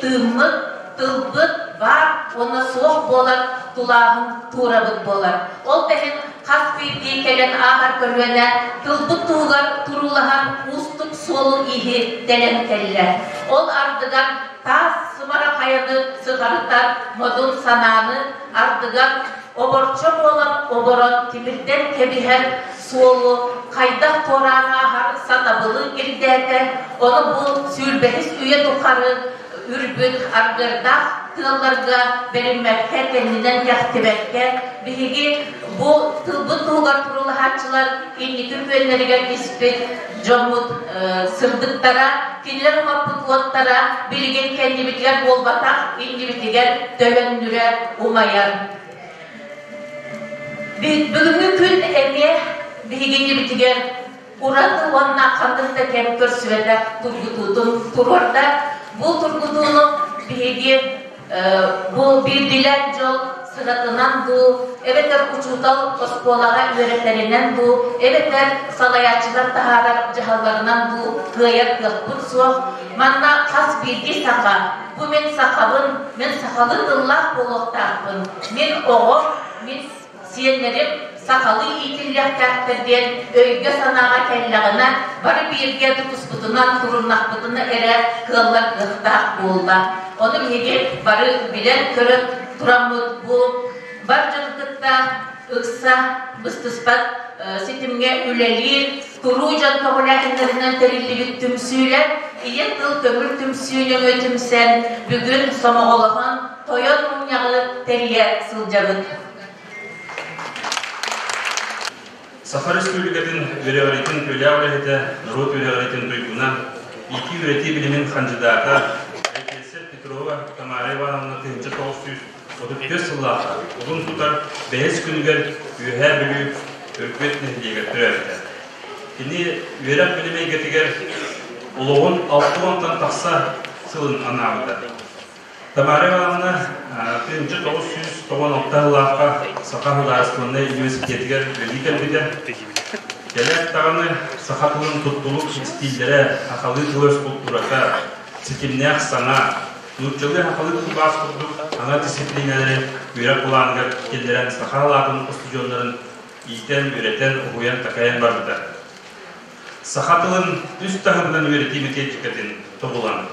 Тыыммыт, тылбыт баар уонна суох буолар тулааһын туурабыт буолар. Ол да иһин хас биирдии кэлэн ааһар көлүөнэ тылбыт туһугар туруулаһан уустук суолу-ииһи тэлэн кэллэ. Ол ардыгар таас сымара хайаны сыҕарытар модун санааны ардыгар оборчо буолан оборон тимирдэн кэбиһэр суолу хайдах туораан ааһар сатабылы ирдээтэ. Ону бу сүүрбэһис үйэ тухары үрбүт аргыардаах тыалларга бэриммэккэ, кэннинэн кэхтибэккэ, биһиги бу тылбыт туһугар туруулаһааччылар инники күөннэригэр испит дьоммут сырдыктара, кинилэр умаппыт уоттара билигин кэннибитигэр буолбатах, иннибитигэр төлөннүрэ умайар. Бүгүҥҥү күн эмиэ биһиги иннибитигэр ураты уонна ханнык да кэм көрсүбэтэх тургутуутун туруорда. Бу тургутууну биһиги бу биирдиилээн дьол сыратынан дуу, эбэтэр учуутал оскуолаҕа үөрэтэринэн дуу, эбэтэр салайааччылар таһаарар дьаһалларынан дуу кыайар кыахпыт суох. Манна хас биирдии саха, бу мин сахабын, мин сахалыы тыллаах буолуохтаахпын, мин оҕом, мин сиэннэрим сахалыы иитиллиэхтээхтэр диэн өйгө-санааҕа кэллэҕинэ, бары бииргэ тутуспутунан, туруннахпытына эрэ кыаллар кыахтаах буолла. Ону биһиги бары билэн-көрөн тураммыт бу бар дьону кытта ыкса быстыспат ситимҥэ үлэлиир туруу дьон көҕүлээһиннэринэн тэриллибит түмсүүлэр Ийэ тыл көҥүл түмсүү нөҥүө түмсэн бүгүн сомоҕолоһон тойон мунньаҕы тэрийэ сылдьабыт. Саха Республикатын үөрэҕириитин үтүөлээх үлэһитэ, норуот үөрэҕириитин туйгуна, иитии-үөрэтии билимин хандьыдаата профессор Петрова Тамара Ивановна 1934 сыллаахха Улун тутар бэһис күнүгэр Үөһээ Бүлүү Өргүөт нэһилиэгэр төрөөбүтэ. Кини үөрэх билим эйгэтигэр олоҕун алта уонтан тахса сылын анаабыта. Тамара Ивановна 1996 сыллаахха Саха судаарыстыбаннай университетыгар үлэлии кэлбитэ. Кэлээт даҕаны саха тылын туттулук истииллэрэ, сахалыы тыл-өс култуурата, ситимнээх саҥа, нууччалыы сахалыы тылбаас курдук саҥа дисциплинэлэри үөрэх былааныгар киллэрэн саха салаатын устудьуоннарын иитэн, үөрэтэн, уһуйан, такайан барбыта. Саха тылын үс таһымынан үөрэтии методикатын тобулан,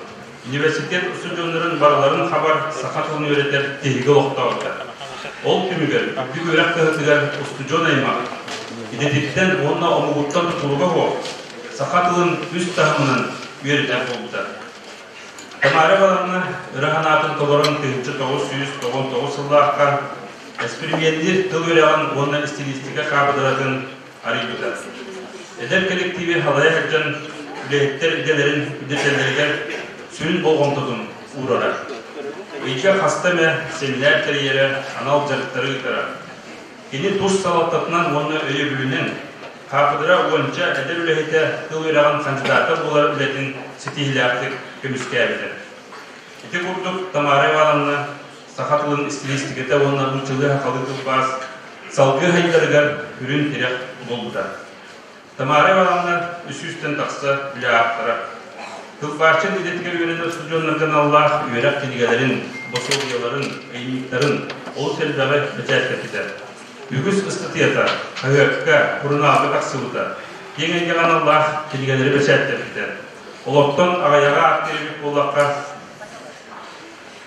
университет устудьуоннарын барыларын хабар саха тылын үөрэтэр тиһиги олохтообута. Ол түмүгэр үрдүк үөрэх кыһатыгар устудьуон аймах идэтиттэн уонна омугуттан тутулуга суох саха тылын үс таһымынан үөрэтэр буолбута. Тамара Ивановна ыра санаатын толорон 1999 сыллаахха эспэримиэнниир тыл үөрэҕин уонна стилистика хаапыдыратын арыйбыта. Эдэр кэлэктииби халайа сылдьан үлэһиттэр идэлэрин үрдэтэллэригэр сүрүн болҕомтотун уурара. Ыйга хаста эмэ сэминээр тэрийэрэ, анал дьарыктары ыытара. Кини тус салалтатынан уонна өйөбүлүнэн хаапыдыра уонча эдэр үлэһитэ тыл үөрэҕин хандьыдаата буолар үлэтин ситиһиилээхтик көмүскээбитэ. Ити курдук Тамара Ивановна саха тылын стилистикэтэ уонна нууччалыы сахалыы тылбаас салгыы хайдарыгар үрүн тирэх буолбута. Тамара Ивановна үс сүүстэн тахса үлэ ааптара. Тылбаасчыт идэтигэр үөрэнэр устудьуоннарга аналлаах үөрэх кинигэлэрин, босуобуйаларын, ыйынньыктарын олус элбэҕи бэчээттэппитэ. Үгүс ыстатыйата хаһыакка, сурунаалга тахсыбыта, киэҥ эйгэҕэ аналлаах кинигэлэри бэчээттэппитэ. Олортон аҕыйаҕа ааттыыр эбит буоллахха,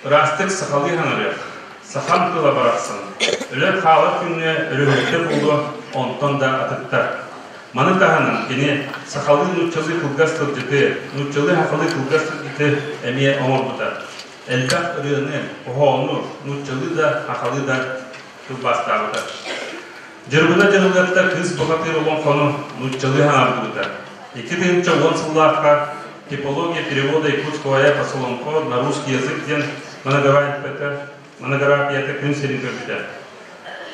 Ыраастык сахалыы хаҥырыах, сахам тыла барахсан, өлөр-хаалар күҥҥэ өрүһүлтэ буолуо, онтон да атыттар. Маны таһынан кини сахалыы-нууччалыы кылгас тылдьыты, нууччалыы-сахалыы кылгас тылдьыты эмиэ оҥорбута. Элбэх ырыаны, хоһоону нууччалыы да, сахалыы да тылбаастаабыта. Дьырыбына Дьырылыатта Кыыс бухатыыр олоҥхону нууччалыы хаҥардыбыта. 2010 сыллаахха «Типология перевода якутского эпоса Олоҥхо на русский язык» диэн монографията күн сирин көрбүтэ.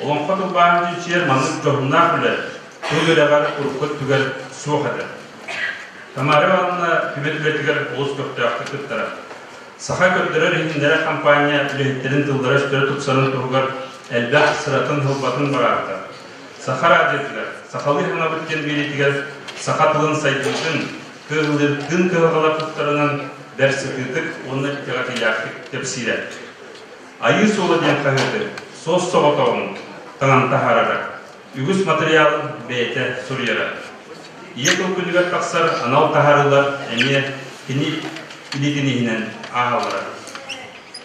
Олоҥхо тылбааһын чинчийэр маннык дьоһуннаах үлэ тыл үөрэҕэр урукку өттүгэр суох этэ. Тамара Ивановна түмэт үлэтигэр олус көхтөөхтүк кыттара. Саха көрдөрөр-иһитиннэрэр хампаанньа үлэһиттэрин тыллара-өстөрө тупсарын туһугар элбэх сыратын-сылбатын бараабыта. Саха радиотыгар сахалыы хаҥабыт диэн биэриитигэр саха тылын сайдыытын, кыаһылыырдыын кыһалҕалар тустарынан бэрт сытыытык уонна итэҕэтиилээхтик кэпсиирэ. Айыы суола диэн хаһыаты суос-соҕотоҕун таҥан таһаарара, үгүс матырыйаалын бэйэтэ суруйара. Ийэ тыл күнүгэр тахсар анал таһаарыылар эмиэ кини илиитин иһинэн ааһаллара.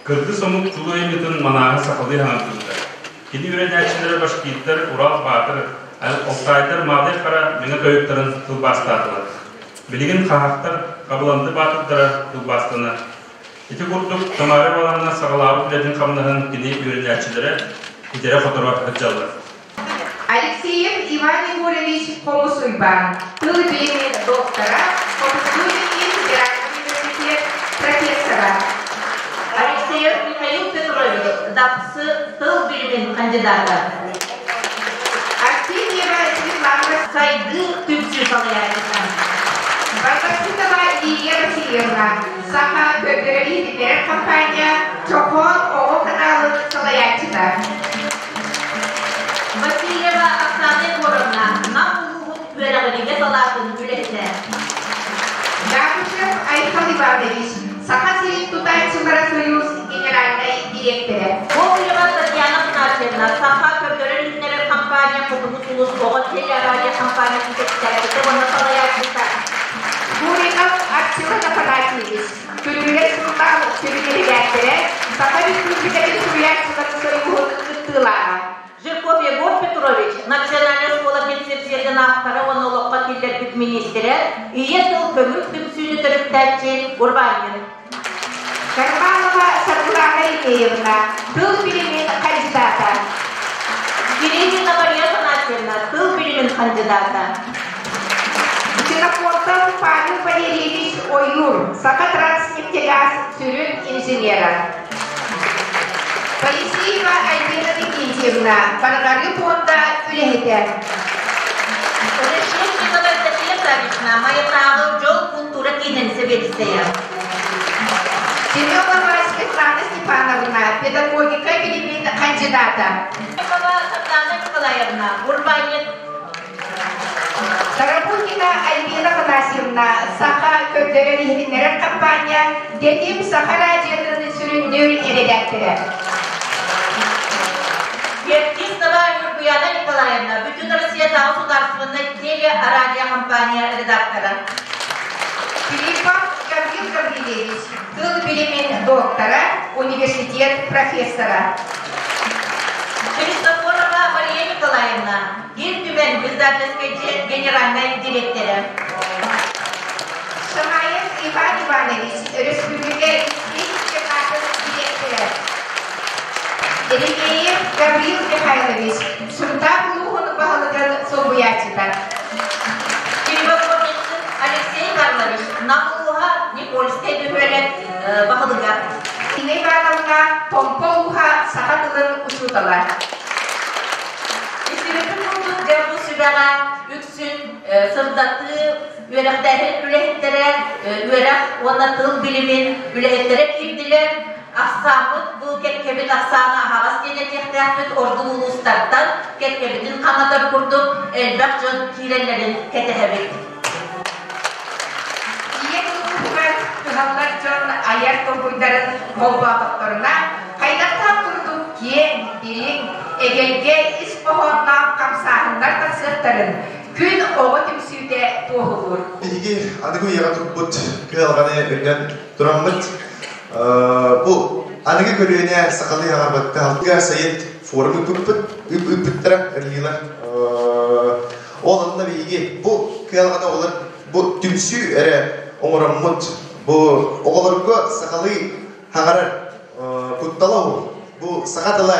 Кыргыз омук тулу айымньытын манааһы сахалыы хаҥардыбыта. Кини үөрэнээччилэрэ башкирдар Урал Баатыр, Алтайдар Маадай Хара мэҥэ тойуктарын тылбаастаатылар. Билигин хаһаахтар Хабыланды Баатырдара тылбаастанар. Ити курдук Тамара Ивановна саҕалаабыт үлэтин-хамнаһын кини үөрэнээччилэрэ итирэ-хоторо сылдьаллар. Алексеев Иван Егорович Хомус Уйбаан, тыл билимин доктора, Хотугулуу-Илиҥҥи федеральнай университет профессора. Алексеев Михаил Петрович, Дапсы тыл билимин кандидата. Арсеньева Светлана Сайдыы түмсүү салайааччыта. Барбасытова Лилия Васильевна, Саха көрдөрөр-иһитиннэрэр компания Чохоон оҕо каналын салайааччыта. Васильева Оксана Егоровна, Нам улууһун үөрэҕиригэ салаатын үлэһитэ. Габышев Айхал Иванович, Саха сирин тутааччылара союз генеральнай дириэктэрэ. Гоголева Татьяна Афанасьевна, Саха көрдөрөр-иһитиннэрэр компания Хотугу сулус оҕо телерадио компаниятын кэпсээччитэ уонна салайааччыта. Гуринов Арчилан Афанасьевич, Күлүүлэр сурунаал сүрүн эрэдээктэрэ, Саха Республикатын суруйааччыларын союһун кыттыылааҕа. Жирков Егор Петрович, национальнай оскуола кэнсиэпсийэтин ааптара уонна олоххо киллэрбит миниистирэ, Ийэ тыл көҥүл түмсүүнү төрүттээччи урбаанньыт. Карманова Саргылана Еремеевна, тыл билимин хандьыдаата. Кириллина Мария Афанасьевна, тыл билимин хандьыдаата. Ксенофонтов Павел Валерьевич Ойуур, Сахатранснефтегаз сүрүн инженера. Поисеева Альбина Викентьевна, Барҕарыы пуонда үлэһитэ. Решетникова Евдокия Саввична, Майатааҕы дьол култуура киинин сэбиэдиссэйэ. Семенова Светлана Степановна, педагогика билимин хандьыдаата. Светлана Николаевна, урбаанньыт. Тарабукина Альбина Афанасьевна, Саха көрдөрөр-иһитиннэрэр компания Тэтим Саха радиотын сүрүннүүр эрэдээктэрэ. Феоктистова Нюргуяна Николаевна, Бүтүн Россиятааҕы судаарыстыбаннай теле-радиокомпания редактора. Филиппов Гаврил Гаврильевич, тыл билимин доктора, университет профессора. Христофорова Мария Николаевна, Ил Түмэн издательскай дьиэ генеральнай дириэктэрэ. Шамаев Иван Иванович, Өрөспүүбүлүкэ иккис дириэктэрэ. Еремеев Гаврил Михайлович, Сунтаар улууһун баһылыгын солбуйааччыта. Кривокорницын Алексей Карлович, Нам улууһа Никольскай бөһүөлэк баһылыга. Нина Ивановна Томпо улууһа саха тылын учуутала. Истибиппит курдук дьэ бу сүбэҕэ үксүн сырдатыы, үөрэхтээһин үлэһиттэрэ, үөрэх уонна тыл билимин үлэһиттэрэ киирдилэр. Ахсааммыт бу кэккэбит ахсаана аһаҕас диэн этиэхтээхпит, ордук улуустартан кэккэбитин хаҥатар курдук элбэх дьон киирэллэрин кэтэһэбит. Ийэ тылбытыгар кыһаллар дьон айар толкуйдарын холбоотохторуна, хайдахтаах курдук киэҥ, дириҥ, эгэлгэ ис хоһоонноох хамсааһыннар тахсыахтарын күн оҕо түмсүүтэ туоһулуур. Биһиги аныгы үйэҕэ турбут кыһалҕаны өйдөөн тураммыт, бу аныгы көлүөнэ сахалыы аҕарбатта алтыга сайын форум ыыппыппыт, ыыппыттара Риила. Ол онно биһиги бу кыалҕаны оҕолор бу түмсүү эрэ оҥороммут бу оҕолорго сахалыы хаҥарар куттала уһун. Бу саха тыла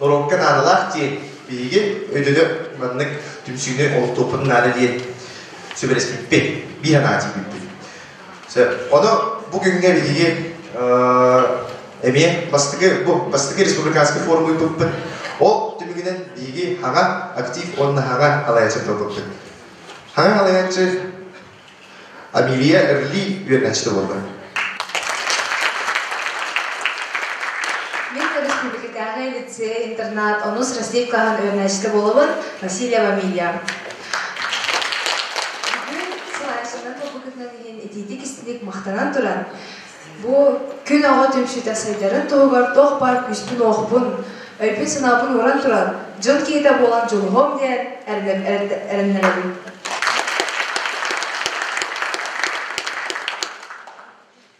норуокка наадалаах диэн биһиги өйдөнө маннык түмсүүнү олохтуохпутун наада диэн сүбэлэспиппит, биир санаа тиийбиппит. Сөп. Ону бу күҥҥэ биһиги эмиэ бастакы бу бастакы республиканский форум ыыппыппыт. Ол түмүгүнэн биһиги хаҥа актив уонна хаҥа алаяччы буолбуппут. Хаҥа алаяччы Амилия Эрли үөрэнээччитэ буолла. Мин республикатааҕы лицей-интернат онус Россия кылааһын үөрэнээччитэ буолабын Васильева Амилия. Бүгүн салайааччынан буолбуккутунан иһин итиитик истиник махтанан туран, бу күн оҕо түмсүүтэ сайдарын туһугар туох баар күүспүн-уохпун, өйбүн-санаабын ууран туран, дьон киһитэ буолан дьулуһуом диэн эрэннэрэбин.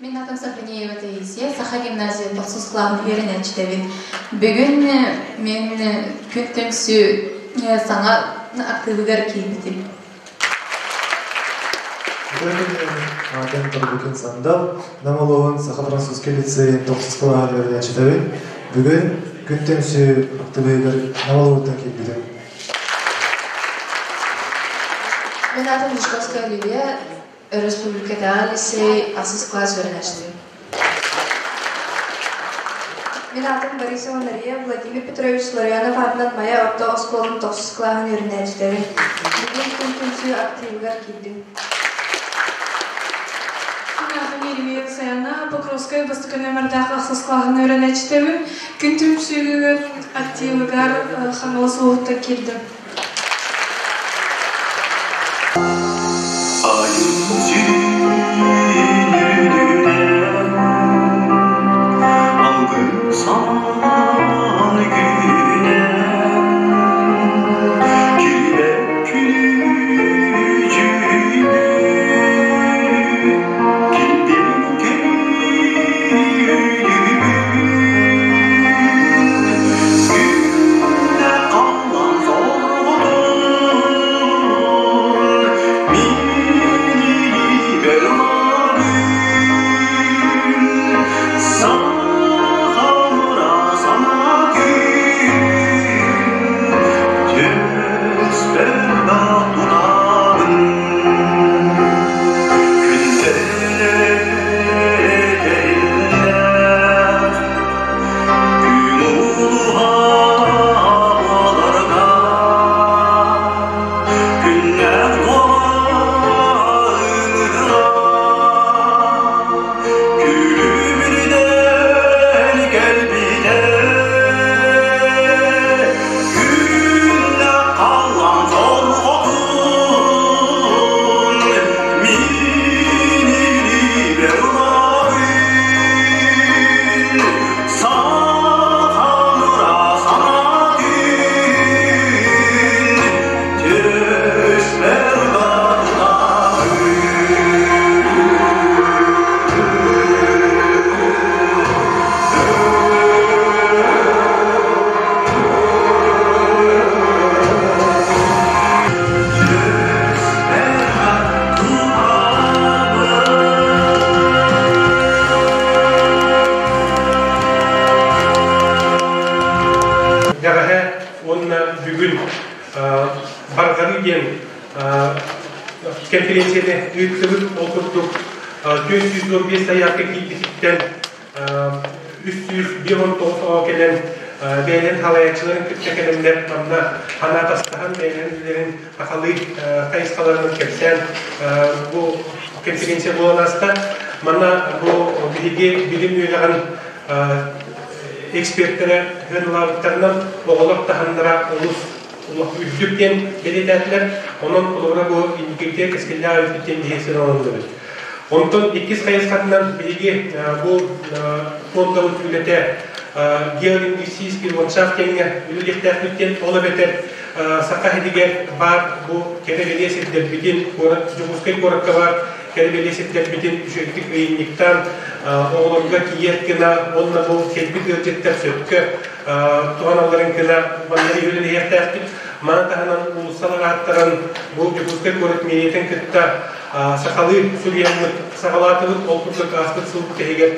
Мин атым Саханеева Таисия, Саха гимназия тохсус кылааһын үөрэнээччитэбин. Бүгүн мин күн түмсүү саҥа актыыбыгар киирбитим. Аатым Торгутун Сандал, Нам улууһун Саха-французскай лицейин тохсус кылааһын үөрэнээччитэбин. Бүгүн күн түмсүү актыбыыгар Нам улууһуттан киирбитим. Мин атым Лужковская Лилия, Өрөспүүбүлүкэтээҕи лицей ахсыс кылаас үөрэнээччитэ. Мин аатым Борисова Мария, Владимир Петрович Ларионов аатынан Майа орто оскуолатын тохсус кылааһын үөрэнээччитэбин. Бүгүн күн түмсүү активыгар киирдим. Мин аатым Еремеева Саяна, Покровскай бастакы номердаах ахсыс кылааһын үөрэнээччитэбин. Күн түмсүүгүгэр активыгар Хаҥалас улууһуттан киирдим. Бэҕэһээ уонна бүгүн Барҕарыы диэн конференцияны ыыттыбыт. Ол курдук 415 сайаапка киирбититтэн 359 оҕо кэлэн бэйэлэрин салайааччыларын кытта кэлэннэр манна санаа тастаһан бэйэлэрин үлэлэрин сахалыы хайысхаларынан кэпсээн бу конференция буолан ааста. Манна бу биһиги билим үөрэҕин экспертэрэ ыһыылаабыттарынан оҕолор таһымнара олус үрдүк диэн бэлиэтээтилэр. Онон холобура бу инникитэ кэскиллээх эбиппит диэн биһиги сыаналанныбыт. Онтон иккис хайысхатынан биһиги бу фондабыт үлэтэ геолингвистический ландшафт диэҥҥэ үлэлиэхтээхпит диэн, ол эбэтэр Саха сиригэр баар бу кэрэ-бэлиэ сирдэрбитин, куорат Дьокуускай куоракка баар кэрэ-бэлиэ сирдэрбитин үчүгэйдик ыйынньыктаан оҕолорго тиийэр гына уонна бу кэлбит ыалдьыттар сөпкө туһаналларын гына манна үлэлэһиэхтээхпит. Маны таһынан уулуссалар ааттарын бу Дьокуускай куорат миэриятын кытта сахалыы суруйаммыт саҕалаатыбыт. Ол курдук ааспыт сыл бүтэһигэр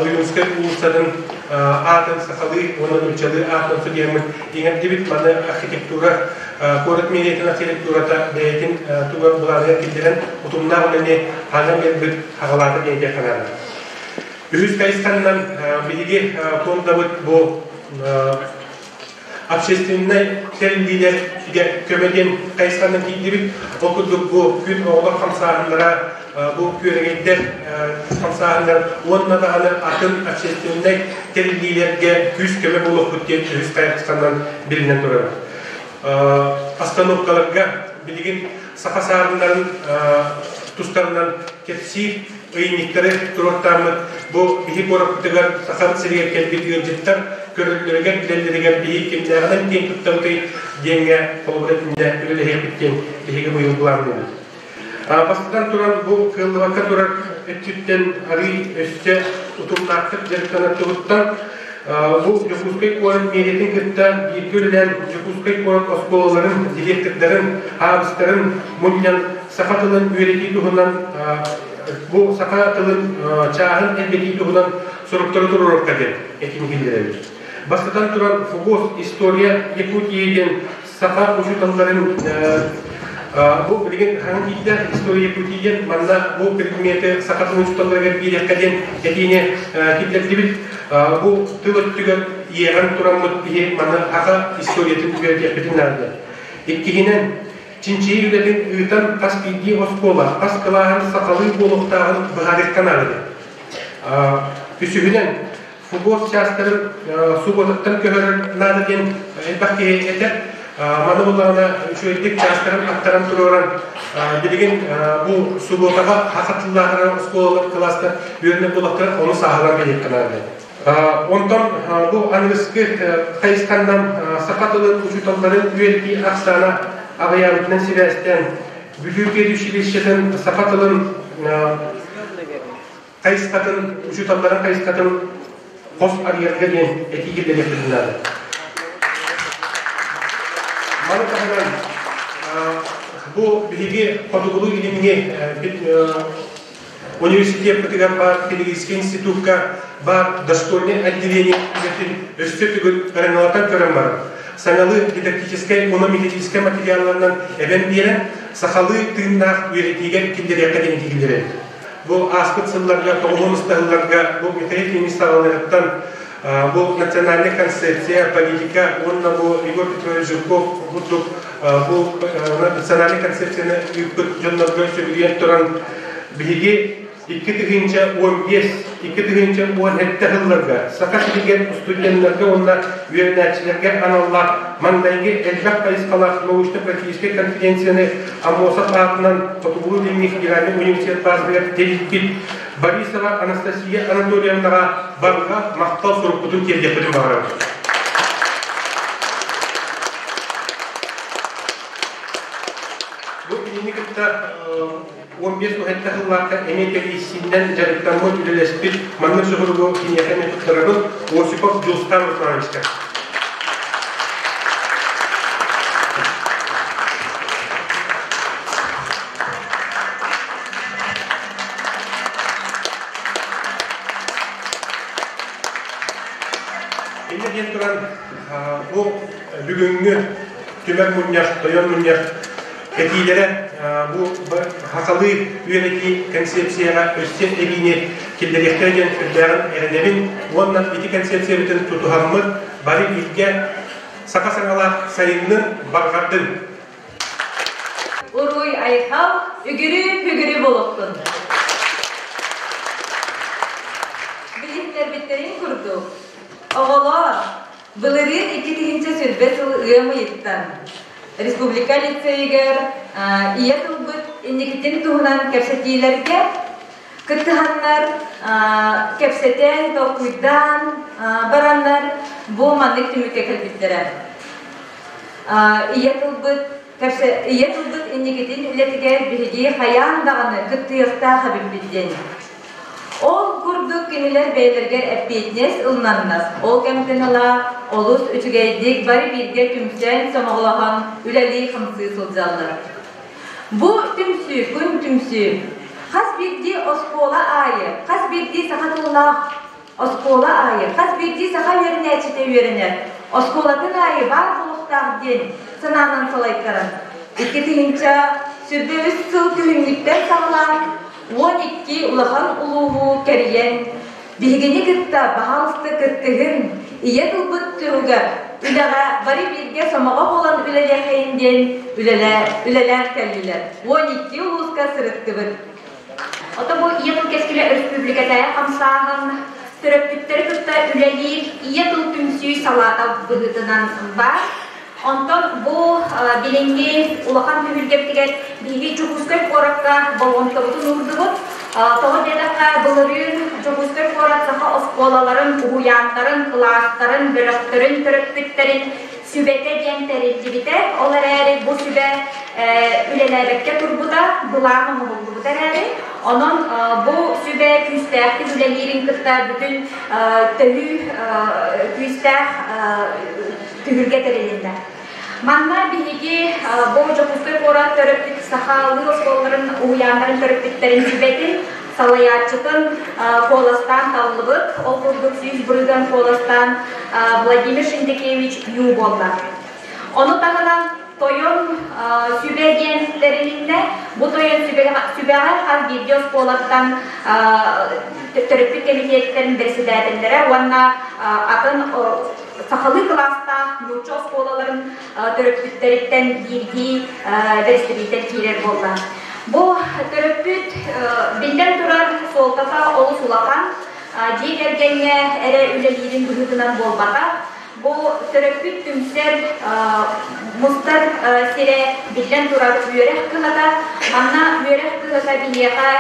Ойуунскай уулуссатын аатын сахалыы уонна нууччалыы аатынан суруйаммыт иҥэрдибит. Маны архитектура куорат миэриятын архитектурата бэйэтин тугар былааныгар киллэрэн утумнаах үлэни хаҥан биэрбит хаҕалаата диэн этиэххэ наада. Үһүс хайысханнан биһиги пуондабыт бу общественнай тэриллиилэргэ көмө диэн хайысханан киирдибит. Ол курдук бу күн оҕолор хамсааһыннара, бу күөрэгэйдэр хамсааһыннар уонна даҕаны атын общественнай тэриллиилэргэ күүс-көмө буолуохпут диэн үһүс хайысханан билинэн турабыт. Остановкаларга билигин саха саарыннарын тустарынан кэпсиир ыйынньыктары туруортааммыт бу биһи куораппытыгар Сахабыт сиригэр кэлбит ыалдьыттар көрөллөрүгэр, билэллэригэр биһи кимнээҕинэн киэн туттабытый диэҥҥэ холобура итиннэ үлэлэһиэхпит диэн биһиги быйыл былаанныыбыт. Бастатан туран бу кыаллыбакка турар өттүттэн арыый өссө утумнаахтык дьарыктанар туһуттан бу Дьокуускай куорат миэрэтин кытта бииргэ үлэлээн Дьокуускай куорат оскуолаларын директордарын, аабыстарын мунньан саха тылын үөрэтии туһунан бу саха тылын чааһын элбэтии туһунан суруктары туруорукка диэн этиини киллэрэбит. Бастатан туран ФГОС «История Якутии» диэн саха учууталларын бу билигин хаҥа киирдэ «История Якутии» диэн манна бу предмети саха тылын учууталларыгар биэриэххэ диэн этиини киллэрдибит. Бу тыл өттүгэр иэҕэн тураммыт биһи маны саха историятын үөрэтиэхпитин наада. Иккиһинэн, Чинчийии үлэтин ыытан хас биирдии оскуола хас кылааһын сахалыы буолуохтааҕын быһаарыахха наада. Үсүһүнэн, футбол чаастарын субуотаттан көһөрөр наада диэн элбэх киһи этэр. Маны буллаҕына үчүгэйдик чаастарын аттаран туруоран билигин бу субуотаҕа хахатыллаахара оскуолалар кылаастар үөрэнэр буоллахтара ону сааһылаан биэриэххэ наада. Онтон бу аныгыскы хайысханнан саха тылын учууталларын үөрэтии ахсаана аҕыйаабытынан сибээстээн Бүлүү педучилищетын саха тылын хайысхатын, учууталларын хайысхатын хос арыйарга диэн этии киллэриэхпитин наада. Маны таһынан бу биһиги хотугулуу-илиҥҥи Университеппытыгар баар педагогическай институкка баар дошкольнай отделение үлэтин өссө төгүл ырыҥалатан көрөн баран, саҥалыы дидактическай уонна методическай материалларынан эбэн биэрэн, сахалыы тыыннаах үөрэтиигэ киллэриэххэ диэн киллэрэбит. Бу ааспыт сылларга, тоҕуһун ыстаһылларга бу Михаил Ильич саҕаланыаҕыттан бу национальная концепция, политика уонна бу Егор Петрович Жирков курдук бу национальная концепцияны ыыппыт дьоннорго сүгүрүйэн туран биһиги 2015 2017 сылларга Саха сиригэр студеннарга уонна үөрэнээччилэргэ аналлаах маҥнайгы элбэх хайысхалаах научно-практическай конференцияны Аммосов аатынан Хотугулуу-Илиҥҥи федеральнай университет базатыгар тэрийбит Борисова Анастасия Анатольевнаҕа барҕа махтал сурукпутун тиэрдиэхпитин баҕарабыт. Бу кинини кытта 15 уһэтте сыллаахха эмиэ кэлииссиннэн дьарыктаммыт, үлэлэспит маннык суругу киниэхэ эмиэ туттарабын Осипов Дьулустан Руслановичка. Инньэ диэн туран, бу бүгүҥҥү түмэр мунньах, тойон мунньах этиилэрэ бу сахалыы үөрэтии концепцияҕа өссө эбиини киллэриэхтэрэ диэн сүрдээҕин эрэнэбин уонна ити концепциябытын тутуһаммыт бары бииргэ саха саҥалаах сайыннын барҕардын! Уруй айхал, үгүрү-күгүрү буолуохтун. Билиһиннэрбиттэрин курдук, оҕолоор, былырыын 2020 сыл ыам ыйыттан республика лицейигэр ийэ тылбыт инникитин туһунан кэпсэтиилэргэ кыттыһаннар, кэпсэтэн, толкуйдаан бараннар бу маннык түмүккэ кэлбиттэрэ. Ийэ тылбыт ийэ тылбыт инникитин үлэтигэр биһиги хайаан даҕаны кыттыахтаах эбиппит диэн. Ол курдук кинилэр бэйэлэригэр эппиэтинэс ылынаннар, ол кэмтэн ыла олус үчүгэйдик бары бииргэ түмсэн, сомоҕолоһон үлэлии-хамсыы сылдьаллар. Бу түмсүү, күн түмсүү хас биирдии оскуола аайы, хас биирдии саха тыллаах оскуола аайы, хас биирдии саха үөрэнээччитэ үөрэнэр, оскуолатын аайы баар буолуохтаах диэн санаанан салайтаран, 2023 сыл күһүҥҥүттэн саҕалаан 12 улахан улууһу кэрийэн, биһигини кытта баһаалыста кыттыһын, ийэ тылбыт туһугар үлэҕэ бары бииргэ сомоҕо буолан үлэлиэхэйин диэн үлэлээн кэллилэр. 12 улууска сырыттыбыт. Ото бу Ийэ тыл кэскилэ өрөспүүбүлүкэтээҕи хамсааһын төрөппүттэри кытта үлэлиир Ийэ тыл түмсүү салаата быһыытынан баар. Онтон бу билиҥҥи улахан түһүлгэбитигэр биһиги Дьокуускай куоракка болҕомтобутун уурдубут. Тоҕо диэтэххэ, былырыын Дьокуускай куорат саха оскуолаларын, уһуйааннарын, кылаастарын, бөлөхтөрүн төрөппүттэрин сүбэтэ диэн тэриллибитэ. Ол эрээри бу сүбэ үлэлээбэккэ турбута, былаан оҥоһуллубута эрээри, онон бу сүбэ күүстээхтик үлэлиирин кытта бүтүн төһүү күүстээх түһүлгэ тэрилиннэ. Манна биһиги бу Дьокуускай куорат төрөппүт сахалыы оскуолаларын уһуйааннарын төрөппүттэрин сүбэтин салайааччытын куоластаан таллыбыт. Ол курдук 100% куоластаан Владимир Шиндекевич Ю буолла. Ону таһынан Тойон сүбэ диэн тэрилиннэ. Бу Тойон сүбэҕэ хас биирдии оскуолаттан төрөппүт кэмитиэттэрин бэрэссэдээтэллэрэ уонна атын сахалыы кылаастаах нуучча оскуолаларын төрөппүттэриттэн биирдии бэрэстэбиитэл киирэр буолла. Бу төрөппүт биллэн турар суолтата олус улахан, дьиэ кэргэҥҥэ эрэ үлэлиирин быһыытынан буолбатах. Бу төрөппүт түмсэр, мустар сирэ биллэн турар үөрэх кыһата. Манна үөрэх кыһата биһиэхэ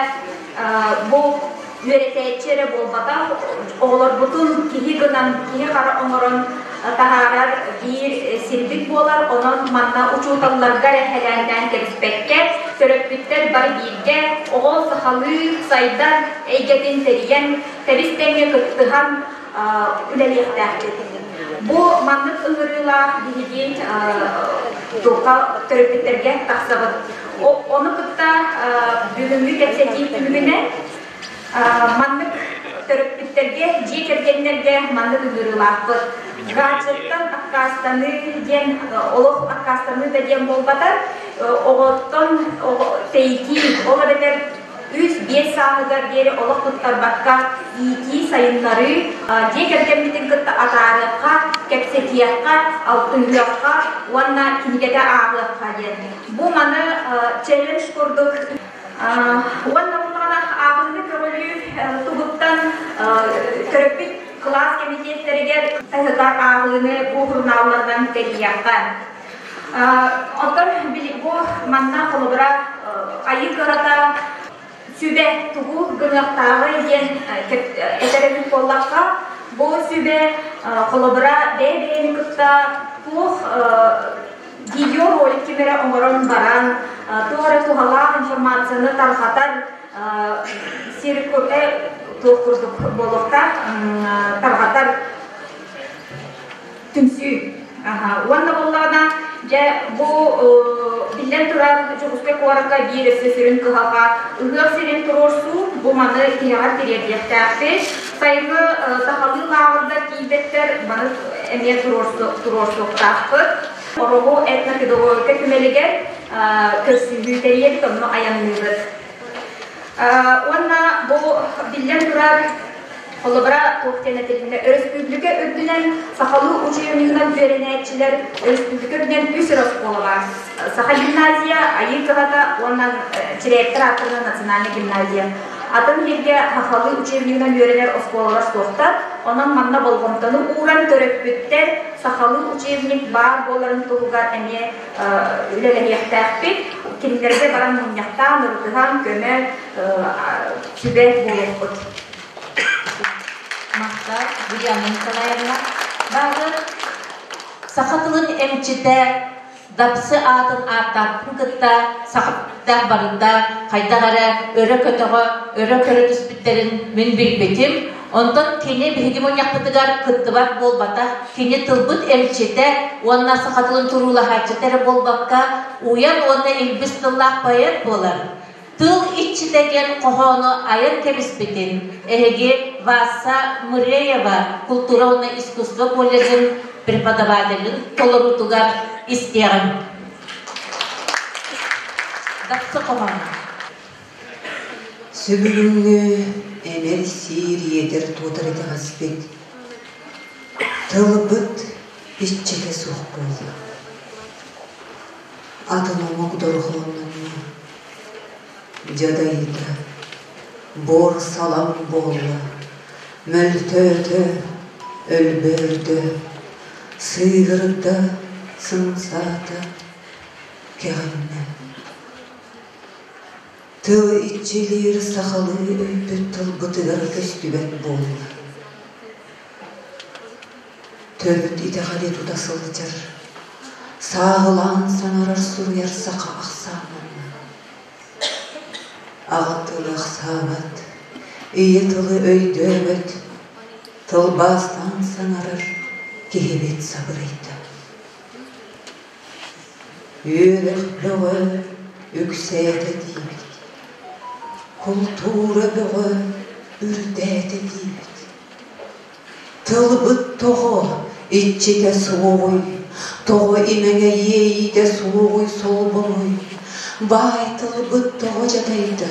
бу үөрэтээччи эрэ буолбатах, оҕолорбутун киһи гынан, киһи-хара оҥорон таһаарар биир сирбит буолар. Онон манна учууталларга эрэ хэлээннээн кэбиспэккэ, төрөппүттэр бары бииргэ оҕо сахалыы сайдар эйгэтин тэрийэн, тэбис-тэҥҥэ кыттыһан үлэлиэхтээхпит. Бу маннык ыҥырыылаах биһиги туохха төрөппүттэргэ тахсабыт. Ону кытта бүгүҥҥү кэпсэтии түмүгүнэн маннык төрөппүттэргэ, дьиэ кэргэннэргэ маннык ыҥырыылаахпыт. Гаджеттан аккаастаныы диэн олох аккаастаныы да диэн буолбатар, оҕоттон тэйитии, ол эбэтэр 3-5 сааһыгар диэри олох туттарбакка иитии, сайыннарыы, дьиэ кэргэммитин кытта атаарыахха, кэпсэтиэххэ, алтыһыахха уонна кинигэтэ ааҕыахха диэн. Бу маны челлендж курдук уонна буоллаҕына ааҕыыны көҕүлүүр туһуттан төрөппүт кылаас кэмитиэттэригэр таһыгар ааҕыыны бу сурунаалларынан тэрийиэххэ. Оттон бу манна холобура айыы кыһата сүбэ тугу гыныахтааҕый диэн этэр эбит буоллахха, бу сүбэ холобура бэйэ-бэйэни кытта туох видеоролик ким эрэ оҥорон баран, туох эрэ туһалаах информацияны тарҕатар сир туох курдук буолуохтаах тарҕатар түмсүү. Уонна буоллаҕына, дьэ, бу биллэн турар Дьокуускай куоракка биир өссө сүрүн кыһалҕа ыһыах сирин туруорсуу, бу маны тиһэҕэр тириэрдиэхтээхпит. Сайыҥҥы сахалыы лааҕырдар тиийбэттэр, маны эмиэ туруорсуохтаахпыт. Ороһу этнопедагогика түмэлигэр көрсүһүү тэрийэбит, онно айанныыбыт. Уонна бу биллэн турар Холобура, туох диэн этилиннэ, өрөспүүбүлүкэ үрдүнэн сахалыы учебнигынан үөрэнээччилэр өрөспүүбүлүкэ үрдүнэн үс эрэ оскуола баар. Саха гимназия, Айыы кыһата уонна Чирээктэр ааттарынан национальнай гимназия. Атын сиргэ сахалыы учебнигынан үөрэнэр оскуолалар суохтар. Онон манна болҕомтону ууран төрөппүттэр сахалыы учебник баар буоларын туһугар эмиэ үлэлэһиэхтээхпит. Кинилэргэ баран мунньахтаан, ырытыһан, көмө, сүбэ буолуохпут. Махтал, Ульяна Николаевна. Баҕар саха тылын эмчитэ Дапсы аатын ааттаахпын кытта саха барыта хайдах эрэ өрө көтөҕө, өрө көрө түспүттэрин мин билбитим. Онтон кини биһиги мунньахпытыгар кыттыбат буолбатах, кини тылбыт эмчитэ уонна саха тылын туруулаһааччыта эрэ буолбакка, уйан уонна илбис тыллаах поэт буолар. Тыл иччитэ диэн хоһоону айан кэбиспитин эһиги Васа Мыреева култуура уонна искусство колледжын преподавателин толоруутугар истиэҕиҥ. Дапсы хоһооно. Сөбүлүҥҥү эмэр сиир иэтэр туотар итэҕэспит, тылбыт иччитэ суох буолла. Атын омук дорҕооннонно, дьадайда, буор салаҥ буолла, мөлтөөтө, өлбөөрдө, сыыһырда, сымсаата, кэҕиннэ. Тыл иччилиир сахалыы өйбүт тылбытыгар көстүбэт буолла. Төрүт итэҕэли тута сылдьар, сааһылаан саҥарар суруйар саха ахсааннанна. Аҕа тылы ахсаабат, ийэ тылы өйдөөбөт, тылбаастаан саҥарар киһибит сабырыйда. Үөрэх бөҕө үксээтэ диибит, култуура бөҕө үрдээтэ диибит. Тылбыт тоҕо иччитэ суоҕуй, тоҕо имэҥэ иэйиитэ суоҕуй солбонуй? Баай тылбыт тоҕо дьадайда,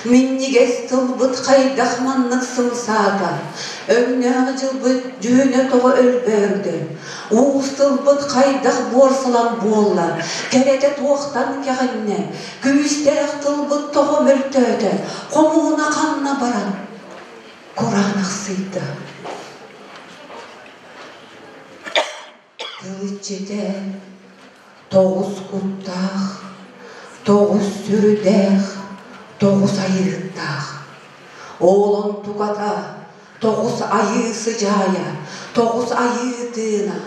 минньигэс тылбыт хайдах маннык сымсаата, өҥнөөх дьылбыт дьүһүнэ тоҕо өлбөөрдө, уус тылбыт хайдах буорсалан буолла, кэрэтэ туохтан кэҕиннэ, күүстээх тылбыт тоҕо мөлтөөтө, хомуһуна ханна баран Кураанахсыйда. Тыл иччитэ тоҕус куттаах, тоҕус сүрдээх, тоҕус айыыһыттаах. Ол онтуката тоҕус айыы сыдьаайа, тоҕус айыы тыына,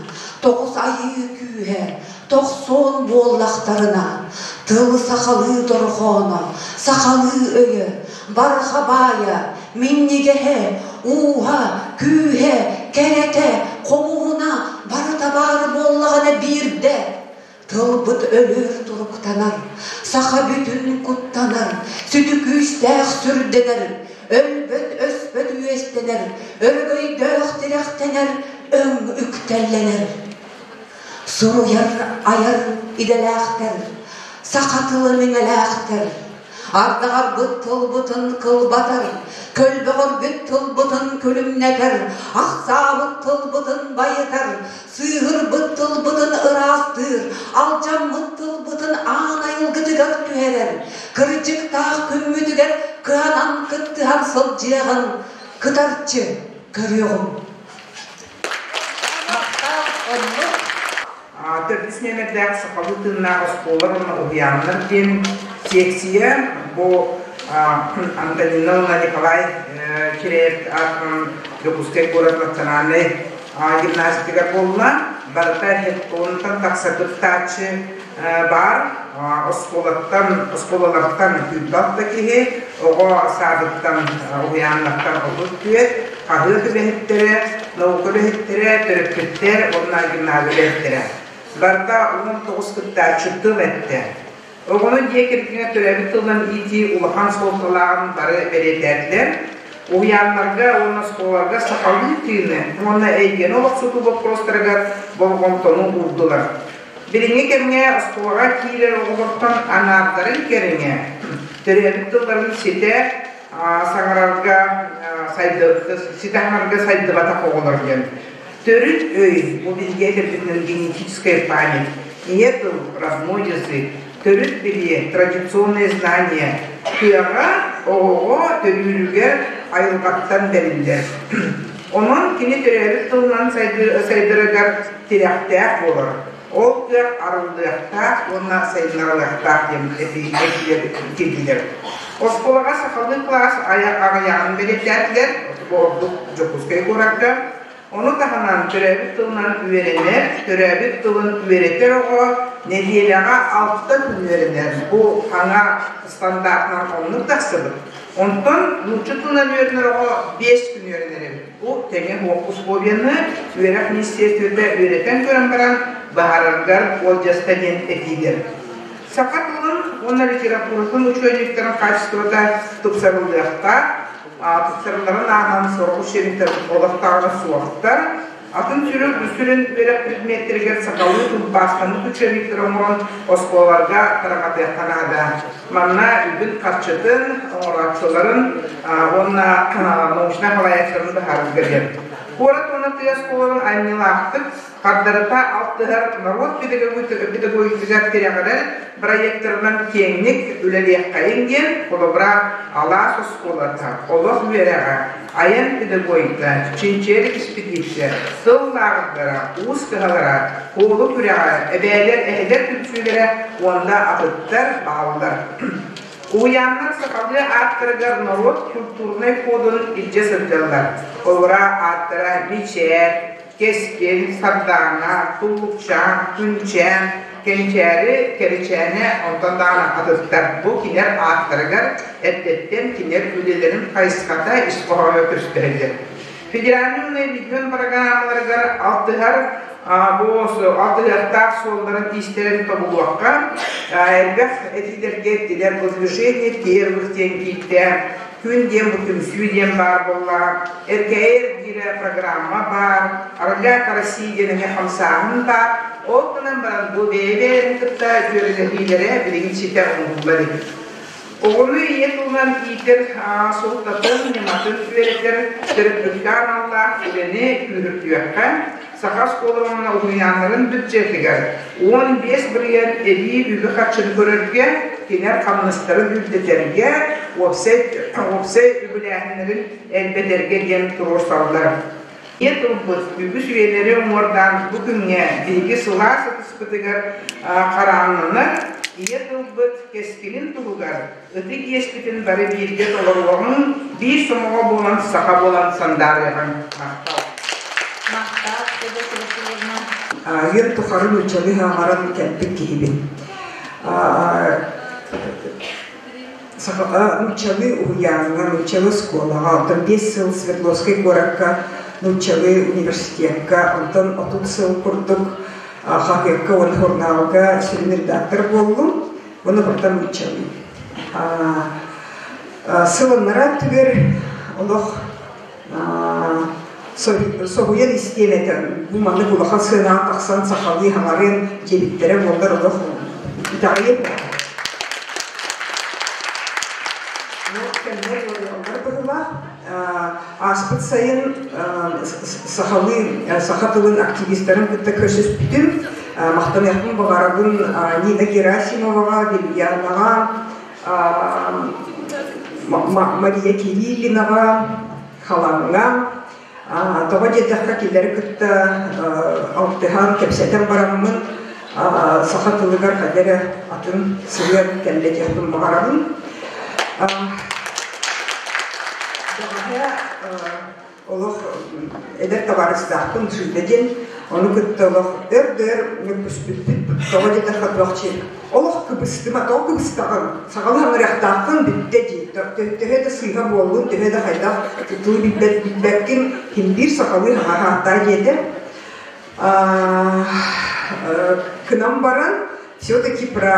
тоҕус айыы күүһэ, тохсуон буоллахтарына, тыл сахалыы дорҕооно, сахалыы өйө, барҕа баайа, минньигэһэ, ууһа, күүһэ, кэрэтэ, хомуһуна барыта баар буоллаҕына биирдэ тылбыт өлөр туруктанар, саха бүтүн куттанар, сүдү күүстээх сүрдэнэр, өлбөт-өспөт үөстэнэр, өрөгөйдөөх тирэхтэнэр, өҥ үктэллэнэр. Суруйар, айар идэлээхтэр, саха тылын иҥэлээхтэр, Ардаҕарбыт тылбытын кылбатар, көлбөҕөрбүт тылбытын күлүмнэтэр, ахсаабыт тылбытын байытар, сыыһырбыт тылбытын ыраастыыр, алдьаммыт тылбытын аан айылгытыгар түһэрэр, кырдьыктаах күммүтүгэр кыанан кыттыһан сылдьыаҕын кытарчы көрүөҕүм. Махтал, оннук. Төрдүс нүөмэрдээх сахалыы тыыннаах оскуолалар уонна уһуйааннар диэн сиэксийэ бу Антонина уонна Николай Киреев аатынан Дьокуускай куорат национальнай гимназиятыгар буолла. Барыта хеттонтан тахса кыттааччы баар. Оскуолаттан, оскуолалартан 26 киһи, оҕо саадыттан, уһуйааннартан 34, хаһыат үлэһиттэрэ, наука үлэһиттэрэ, төрөппүттэр уонна гимназия үлэһиттэрэ. Барыта 19 кыттааччы тыл эттэ. Оҕону дьиэ кэргэҥҥэ төрөөбүт тылынан иитии улахан суолталааҕын бары бэлиэтээтилэр. Уһуйааннарга уонна оскуолаларга сахалыы тыыны уонна эйгэни олохсутуу боппуруостарыгар болҕомтону уурдулар. Билиҥҥи кэмҥэ оскуолаҕа киирэр оҕолортон аҥаардарын кэриҥэ төрөөбүт тылларын ситэ саҥарарга ситэ саҥарарга сайдыбатах оҕолор диэн. Төрүт өй, бу биһиги этэрбитинэн генетическая память, ийэ тыл, родной язык, төрүт билии, традиционные знания кыаҕа оҕоҕо төрүүрүгэр айылҕаттан бэриллэр. Онон кини төрөөбүт тылынан сайдарыгар тирэхтээх буолар. Ол кыах арыллыахтаах уонна сайыннарылыахтаах диэн этиилэр киирдилэр. Оскуолаҕа сахалыы кылаас аҕыйаҕын бэлиэтээтилэр, бу ордук Дьокуускай куоракка. Ону таһынан төрөөбүт тылынан үөрэнэр, төрөөбүт тылын үөрэтэр оҕо Нэдиэлэҕэ алта күн үөрэнэр. Бу хаҥа стандартынан оннук тахсыбыт. Онтон нуучча тылынан үөрэнэр оҕо 5 күн үөрэнэр эбит. Бу тэҥэ суох условияны үөрэх министиэристибэтэ үөрэтэн көрөн баран быһаараргар уолдьаста диэн этиилэр. Саха тылын уонна литературатын учуонниктарын хаачыстыбата тупсарыллыахтаах. Тупсарылларын ааһан сорох учебниктар олохтооҕо суохтар. Атын сүрүн сүрүн үөрэх предметтэригэр сахалыы тылбаастаммыт учебниктары оҥорон оскуолаларга тарҕатыахха наада. Манна үбүн-харчытын, оҥорооччуларын уонна научнай салайааччыларын быһаарарга диэн. Куорат уонна тыа оскуолаларын айымньылаахтык хардарыта алтыһар норуот педагогикатыгар тирэҕирэр бырайыактарынан киэҥник үлэлиэххэйиҥ диэн, холобура, алаас оскуолата, олох үөрэҕэ, айан педагогика, чинчийэр экспедиция, тыл лааҕырдара, уус кыһалара, куолу күрэҕэ, эбээлэр, эһэлэр түмсүүлэрэ уонна атыттар бааллар. Уһуйааннар сахалыы ааттарыгар норуот культурнай кодун илдьэ сылдьаллар. Холобура, ааттара Мичээр, Кэскил, Сардаана, Туллукчаан, Күнчээн, Кэнчээри, Кэрэчээнэ, онтон даҕаны атыттар. Бу кинилэр ааттарыгар эрдэттэн кинилэр үлэлэрин хайысхата, ис хоһооно көстөллөр. Федеральнай уонна регион программаларыгар алтыһар бу алтыһыахтаах суолларын тиистэрин тобулуохха элбэх этиилэргэ эттилэр бу движение первых диэн киирдэ Күн диэн бу түмсүү диэн баар буолла, РКР диирэ программа баар, Орлята России диэн эмиэ хамсааһын баар. Ол гынан баран бу бэйэ-бэйэлэрин кытта дьүөрэлэһиилэрэ билигин ситэ оҥоһулла илик. Оҕону ийэ тылынан иитэр суолтатын, ньыматын үөрэтэр төрөппүккэ аналлаах үлэни күүһүрдүөххэ, саха оскуолаларын уонна уһуйааннарын бюджетыгар 15% эбии үбү-харчыны көрөргө, кинилэр хамнастарын үрдэтэргэ, уопсай уопсай үбүлээһиннэрин элбэтэргэ диэн туруорсаллар. Ийэ тылбыт үгүс үйэлэри уҥуордаан бу күҥҥэ биһиги сылаас ытыспытыгар харааннанар, ийэ тылбыт кэскилин туһугар ытык иэспитин бары бииргэ толоруоҕуҥ, биир сомоҕо буолан саха буолан сандаарыаҕыҥ. Махтал. Махтал, Федосия Васильевна. Үйэм тухары нууччалыы хаамаран кэлбит киһибин. Нууччалыы уһуйааҥҥа, нууччалыы оскуолаҕа, онтон 5 сыл Свердловскай куоракка нууччалыы университекка, онтон 30 сыл курдук хаһыакка уонна сурунаалга сүрүн редактор буоллум. Уонна барыта нууччалыы. Сыл аннараа өттүгэр олох соһуйан истиэм этэ. Бу маннык улахан сыанаҕа тахсан сахалыы хаҥарыан диэбиттэрэ буоллар олох итэҕэйиэм кэмнэр уларыйаллар быһыылаах. Ааспыт сайын сахалыы саха тылын активистарын кытта көрсүспүтүм. Махтаныахпын баҕарабын Нина Герасимоваҕа, Вильянаҕа, Мария Кириллинаҕа, Халаҥҥа. Тоҕо диэтэххэ, кинилэри кытта алтыһан, кэпсэтэн бараммын, саха тылыгар хайда эрэ атын сыһыан кэллэ диэхпин баҕарабын. Бэҕэһээ олох эдэр табаарыстаахпын Джида диэн, ону кытта олох өр да өр мөккүспүппүт. Тоҕо диэтэххэ туох олох кыбыстыма, тоҕо кыбыстаҕын, саҕалыы хаҥырыахтааххын бүттэ дии. Төһө да сыыһа буоллун, төһө да хайдах тылы билбэт билбэккин, ким биир сахалыы хаҥаһааттаа диэтэ. Кынан баран, все-таки про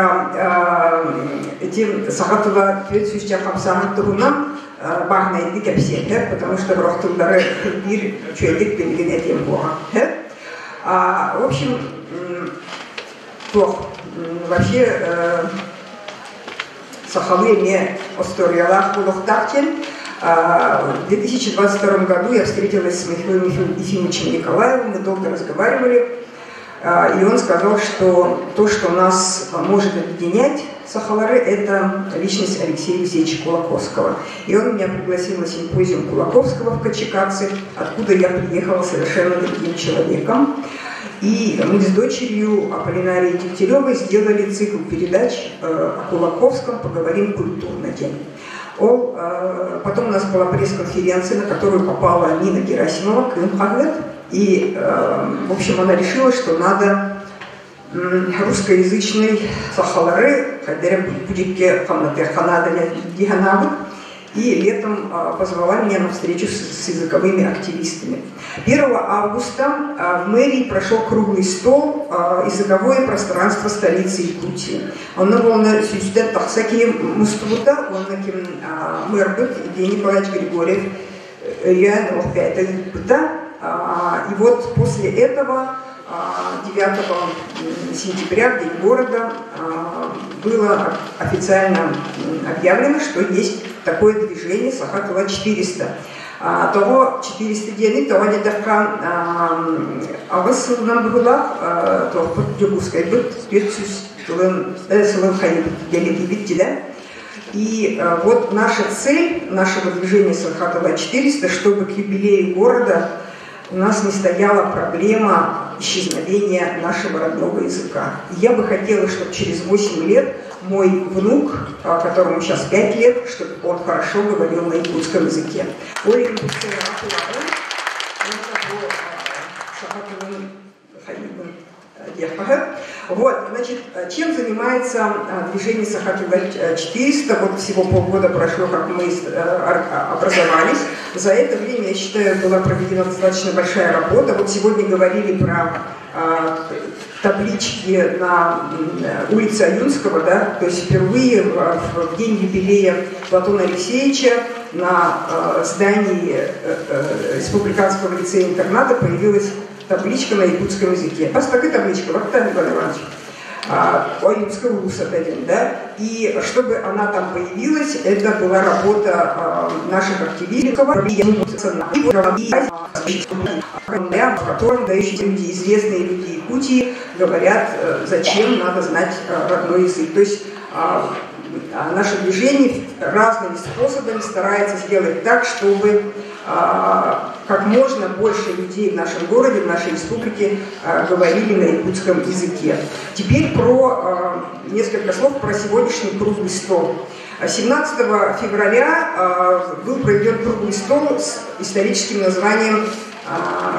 эти саха тыла түөрт сүүсчэ хамсааһын туһунан бааһынайдыы кэпсиэтэ, потому что сорох тыллары биир үчүгэйдик билигин этиэм буоҕа. В общем, туох вообще сахалыы эмиэ остуоруйалаах буолуохтаах диэн в 2022 году я встретилась с Михаилом Ефимовичем Николаевым, мы долго разговаривали, и он сказал, что то, что нас может объединять сахалары, это личность Алексея Алексеевича Кулаковского. И он меня пригласил на симпозиум Кулаковского в Качикаце, откуда я приехала совершенно другим человеком. И мы с дочерью Аполлинарией Дегтяревой сделали цикл передач о Кулаковском «Поговорим культурно» день. Потом у нас была пресс-конференция, на которую попала Нина Герасимова, Кым И, в общем, она решила, что надо Русскоязычный сахалары хайдары будикке хамнатыахха наада дии санаабыт. И летом позвала меня на встречу с языковыми активистами. 1 августа в мэрии прошел круглый стол «Языковое пространство столицы Якутии». Онно буолна сүүстэн тахса киһи мустубута, уонна ким мэрбыт Евгений Николаевич Григорьев өйөөн олох бэйэтэ ыыппыта. И вот после этого 9 сентября, в День города, было официально объявлено, что есть такое движение Сахатова 400. Того 400 диэни тоҕо диэтэххэ аҕыс сылынан быһыылаах туохпут Дьокуускайбыт 400 тылын сылын хайыбыт дэлэтибит дилэ. И вот наша цель нашего движения Сахатова 400, чтобы к юбилею города у нас не стояла проблема исчезновения нашего родного языка. И я бы хотела, чтобы через 8 лет мой внук, которому сейчас 5 лет, чтобы он хорошо говорил на якутском языке. Ольга Вот, значит, чем занимается движение Сахатуга 400? Вот всего полгода прошло, как мы образовались. За это время, я считаю, была проведена достаточно большая работа. Вот сегодня говорили про таблички на улице Аюнского, да, то есть впервые в день юбилея Платона Алексеевича на здании Республиканского лицея-интерната появилась табличка на якутском языке. У такая табличка, вот там, Николай Иванович, Аюнского улуса один, да, и чтобы она там появилась, это была работа наших активистов, в котором дающие люди, известные люди Якутии, говорят, зачем надо знать родной язык. То есть наше движение разными способами старается сделать так, чтобы как можно больше людей в нашем городе, в нашей республике говорили на якутском языке. Теперь про несколько слов про сегодняшний круглый стол. 17 февраля был проведен круглый стол с историческим названием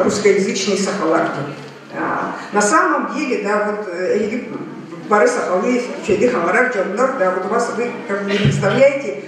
«Русскоязычный Сахаларги». На самом деле, да, вот Бары Сахалы, Хамарак, Джамнор, да, вот у вас вы как бы не представляете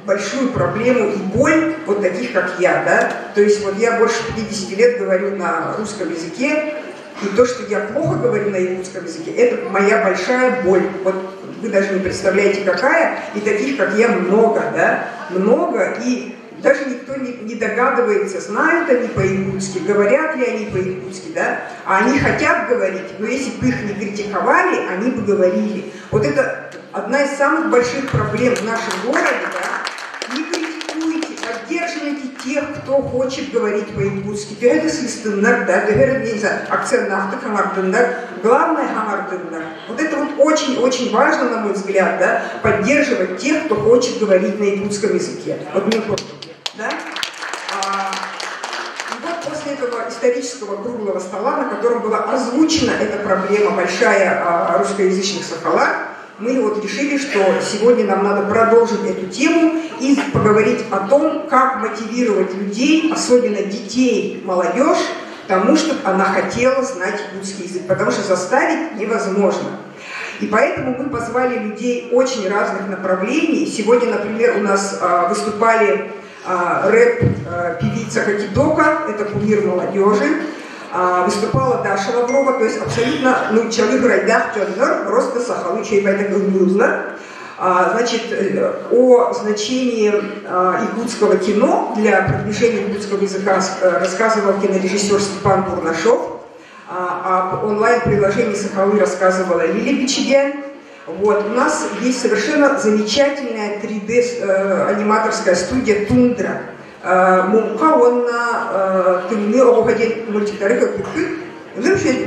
большую проблему и боль вот таких, как я, да. То есть вот я больше 50 лет говорю на русском языке, и то, что я плохо говорю на якутском языке, это моя большая боль. Вот вы даже не представляете, какая, и таких, как я, много, да, много, и даже никто не догадывается, знают они по-якутски, говорят ли они по-якутски, да, а они хотят говорить, но если бы их не критиковали, они бы говорили. Вот это одна из самых больших проблем в нашем городе, да, не критикуйте, поддерживайте тех, кто хочет говорить по-якутски. Да, акцент на главное хамардыннар. Вот это вот очень-очень важно, на мой взгляд, да, поддерживать тех, кто хочет говорить на якутском языке. Вот мне просто, да? И вот после этого исторического круглого стола, на котором была озвучена эта проблема большая русскоязычных сахалар, мы вот решили, что сегодня нам надо продолжить эту тему и поговорить о том, как мотивировать людей, особенно детей, молодежь, тому, чтобы она хотела знать якутский язык, потому что заставить невозможно. И поэтому мы позвали людей очень разных направлений. Сегодня, например, у нас выступали рэп-певица Хакидока, это кумир молодежи, выступала Даша Лаврова, то есть абсолютно, ну, человек райдах джаннер, просто сахалы чайбайда. Значит, о значении якутского кино для продвижения якутского языка рассказывал кинорежиссер Степан Бурнашов, об онлайн-приложении Сахалы рассказывала Лилия Бичигян. Вот. У нас есть совершенно замечательная 3D-аниматорская студия «Тундра». Муҥха уонна тымныы оҕуһа диэн мультиктары көрбүккүт,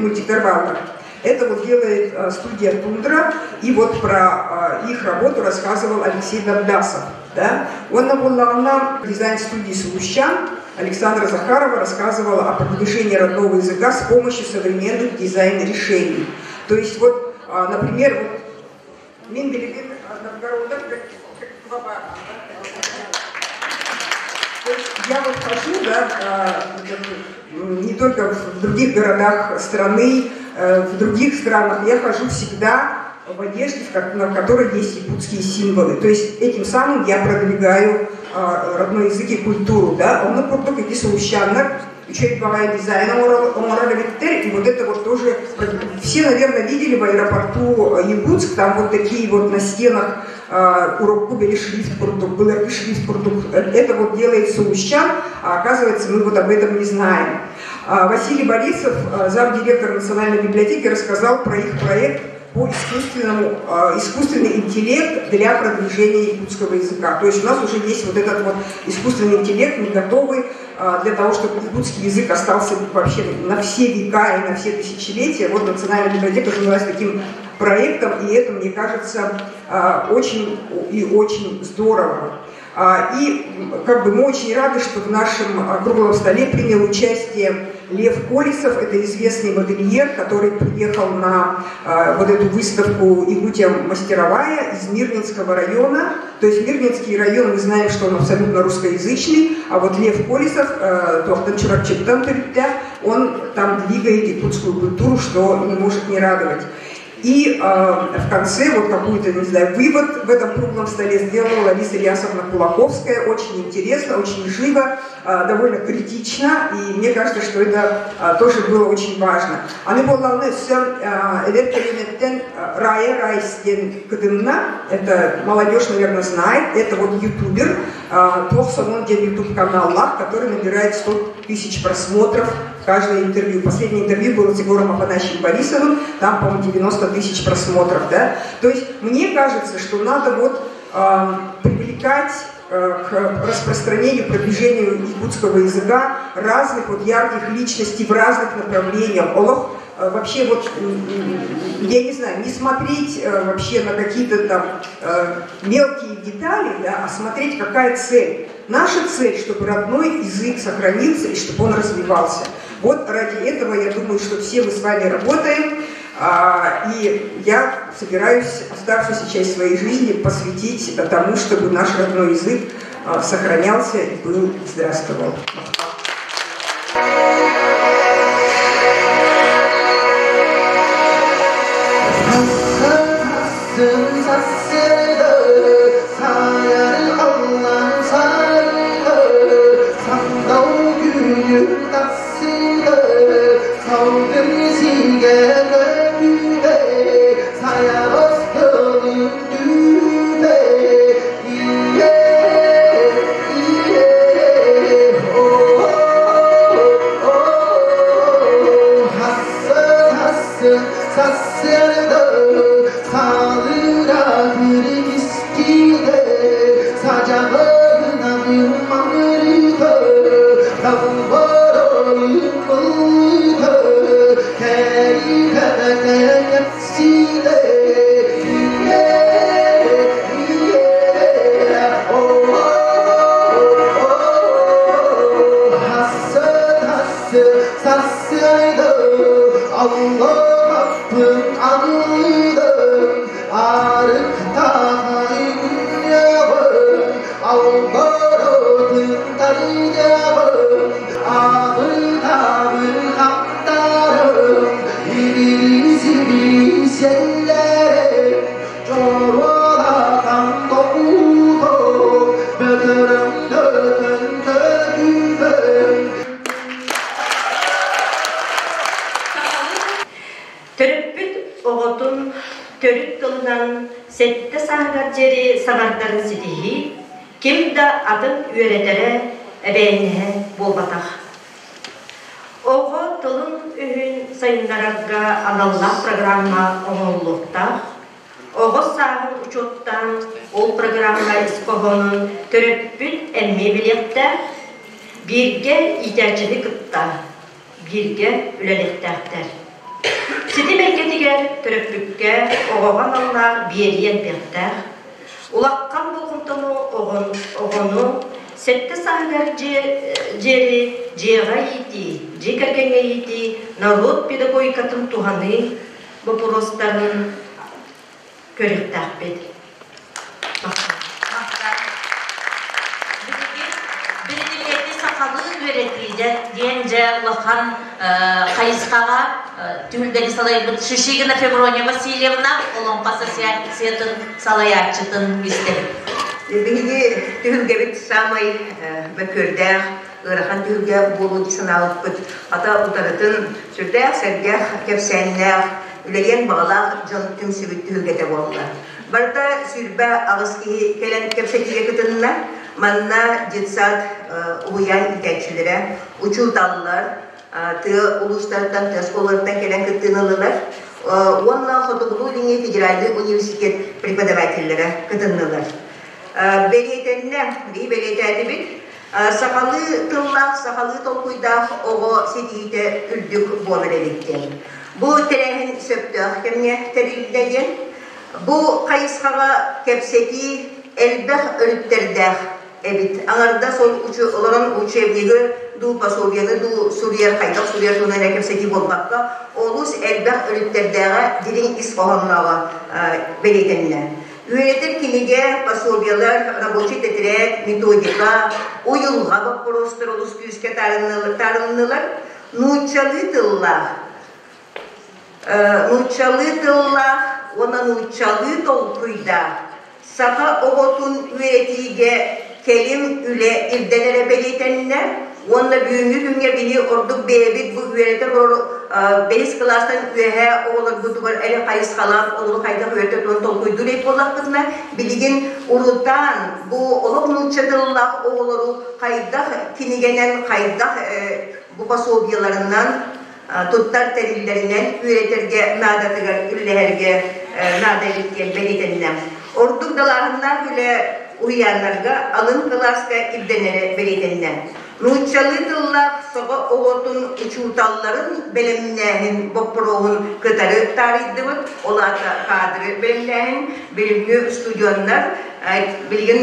мультиктар бааллар. Это вот делает студия «Тундра», и вот про их работу рассказывал Алексей Дандасов. Да? Он на дизайн-студии «Сулущан» Александра Захарова рассказывала о продвижении родного языка с помощью современных дизайн-решений. То есть вот, например, вот, Мин Билигин Новгородов, то есть я вот хожу, да, не только в других городах страны, в других странах, я хожу всегда в одежде, на которой есть якутские символы. То есть этим самым я продвигаю родной язык и культуру. Да? Онно курдук ити сулусчааннар үчүгэй баҕайы дизайн оҥорор эбиттэр. И вот это вот тоже все, наверное, видели в аэропорту Якутск, там вот такие вот на стенах урукку били шрифт курдук, был шрифт курдук. Это вот делает Сулусчан, а оказывается, мы вот об этом не знаем. Василий Борисов, замдиректора Национальной библиотеки, рассказал про их проект по искусственному, искусственный интеллект для продвижения якутского языка. То есть у нас уже есть вот этот вот искусственный интеллект, мы готовы для того, чтобы якутский язык остался вообще на все века и на все тысячелетия. Вот Национальная библиотека занялась таким проектом, и это, мне кажется, очень и очень здорово. И как бы мы очень рады, что в нашем круглом столе принял участие Лев Колесов, это известный модельер, который приехал на вот эту выставку «Якутия мастеровая» из Мирнинского района. То есть Мирнинский район, мы знаем, что он абсолютно русскоязычный, а вот Лев Колесов, он там двигает якутскую культуру, что не может не радовать. И в конце вот какой-то, не знаю, вывод в этом круглом столе сделала Лариса Ильясовна Кулаковская. Очень интересно, очень живо, довольно критично, и мне кажется, что это тоже было очень важно. Аны буоллаҕына өссө эдэр көлүөнэттэн Рая Райс диэн кытынна, это молодежь, наверное, знает, это вот ютубер, Туох сонун диэн ютуб каналлаах, который набирает 100 тысяч просмотров каждое интервью. Последнее интервью было с Егором Афанасьевичем Борисовым, там, по-моему, 90 тысяч просмотров. Да? То есть мне кажется, что надо вот привлекать к распространению, продвижению якутского языка разных вот ярких личностей в разных направлениях. Олох вообще вот, я не знаю, не смотреть вообще на какие-то там мелкие детали, да, а смотреть, какая цель. Наша цель, чтобы родной язык сохранился и чтобы он развивался. Вот ради этого, я думаю, что все мы с вами работаем. И я собираюсь оставшуюся часть своей жизни посвятить тому, чтобы наш родной язык сохранялся и был здравствовал. Төрөппүт оҕотун төрүт тылынан сэттэ сааһыгар диэри саҥардарын ситиһии ким да атын үөрэтэрэ эбээһинэһэ буолбатах. Оҕо тылын-өһүн сайыннарарга аналлаах программа оҥоһуллуохтаах. Оҕо сааһын учуоттаан ол программа ис хоһоонун төрөппүт эмиэ билиэхтээх, бииргэ иитээччини кытта бииргэ үлэлиэхтээхтэр. Ситим эйгэтигэр төрөппүккэ оҕоҕо аналлаах биэрии элбиэхтээх. Улахан болҕомтону оҕону сэттэ сааһыгар дьиэри дьиэҕэ иитии, дьиэ кэргэҥҥэ иитии, норуот педагогикатын туһаныы боппуруостарын көрүөхтээхпит. Биридимиэти сахалыы үөрэтиигэ диэн дьэ улахан хайысхаҕа түһүлгэни салайбыт Шишигина Феврония Васильевна Олоҥхо ассоциациятын салайааччытын истэбит. Биһиги түһүлгэбит саамай мөкүөрдээх, ыарахан түһүлгэ буолуо дии санаабыппыт. Хата утарытын сүрдээх сэргэх, кэпсээннээх, үлэлиэн баҕалаах дьон түмсүбүт түһүлгэтэ буолла. Барыта 28 киһи кэлэн кэпсэтиигэ кытынна. Манна детсад уһуйаан иитээччилэрэ, учууталлар, тыа улуустарыттан, тыа оскуолаларыттан кэлэн кыттыыны ыллылар. Уонна Хотугулуу-Илиҥҥи федеральнай университет преподавателлэрэ кытыннылар. Бэлиэтэннэ, биһи бэлиэтээтибит, сахалыы тыллаах, сахалыы толкуйдаах оҕо ситиһиитэ үрдүк буолар эбит диэн. Бу тэрээһин сөптөөх кэмҥэ тэриллэ диэн. Бу хайысхаҕа кэпсэтии элбэх өрүттэрдээх эбит. Аҥардас ол олорон учебнигы дуу, пособиены дуу суруйар, хайдах суруйар туһунан эрэ кэпсэтии буолбакка, олус элбэх өрүттэрдээҕэ дириҥ ис хоһооннооҕо бэлиэтэннэ. Үөрэтэр кинигэ, пособиелар, рабочий тэтэрээт, методика, уйулҕа боппуруостара олус күүскэ таарылыннылар. Нууччалыы тыллаах нууччалыы тыллаах уонна нууччалыы толкуйдаах саха оҕотун үөрэтиигэ кэлим үлэ ирдэнэрэ бэлиэтэннэ уонна бүгүҥҥү күҥҥэ биһи ордук бэйэбит бу үөрэтэр бэһис кылаастан үөһээ оҕолорбутугар эрэ хайысхалаах олору хайдах үөрэтэр туһунан толкуйдуур эбит буоллахпытына билигин урутаан бу олох нуучча тыллаах оҕолору хайдах кинигэнэн хайдах бу пособиеларынан туттар тэриллэринэн үөрэтэргэ наадатыгар үллэһэргэ наада эбит диэн бэлиэтэннэ. Ордук далааһыннаах үлэ уһуйааннарга алын кылааска ирдэнэрэ бэлиэтэннэ. Нууччалыы тыллаах саха оҕотун учууталларын бэлэмнээһин боппуруоһун кытары таарыйдыбыт. Ол аата кадры бэлэмнээһин билиҥҥи устудьуоннар билигин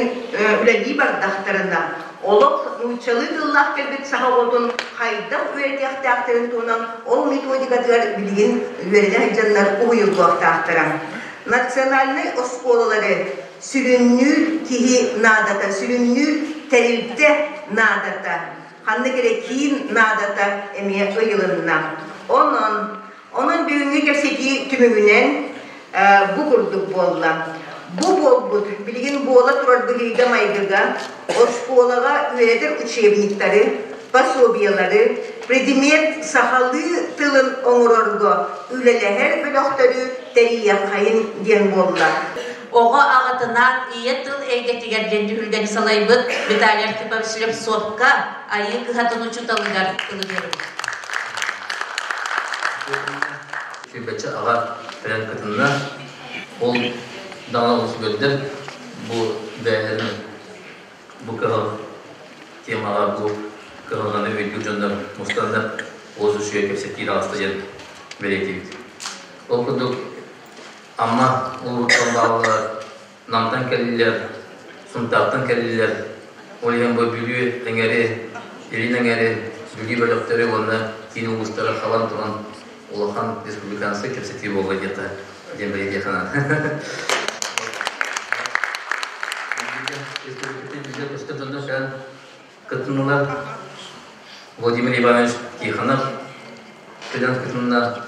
үлэлии бардахтарына олох нууччалыы тыллаах кэлбит саха оҕотун хайдах үөрэтиэхтээхтэрин туһунан ол методикатыгар билигин үөрэнэ сылдьаннар уһуйуллуохтаахтара. Национальнай оскуолалары сүрүннүүр киһи наадата, сүрүннүүр тэрилтэ наадата, ханнык эрэ киин наадата эмиэ ыйылынна. Онон, онон бүгүҥҥү кэпсэтии түмүгүнэн бу курдук буолла. Бу буолбут, билигин буола турар быһыыга-майгыга оскуолаҕа үөрэтэр учебниктары, пособиелары, предмет сахалыы тылын оҥорорго үлэлэһэр бөлөхтөрү тэрийиэххэйин диэн буолла. Оҕо аҕатынаан ийэ тыл эйгэтигэр диэн түһүлгэни салайбыт Виталий Архипович Слепцовка Айыы кыһатын учууталыгар тылы биэрэбит. Сүүрбэччэ аҕа кэлэн кытынна. Ол даҕаны олус үөрдэр. Бу бэйэлэрин бу кыһыл темаҕа бу кыһалҕаны өйдүүр дьоннор мустаннар олус үчүгэй кэпсэтии таҕыста диэн бэлиэтиибит. Ол курдук Амма улууттан бааллар, Намтан кэллилэр, Сунтаартан кэллилэр. Ол иһин бу Бүлүү эҥэри, Илин эҥэри, Бүлүү бөлөхтөрү уонна киин улуустары хабан туран улахан республиканскай кэпсэтии буолла диэххэ диэн бэлиэтиэххэ наада. Республикатын билэр көстөр дьоннор кэлэн кытыннылар. Владимир Иванович Тихонов кэлэн кытынна,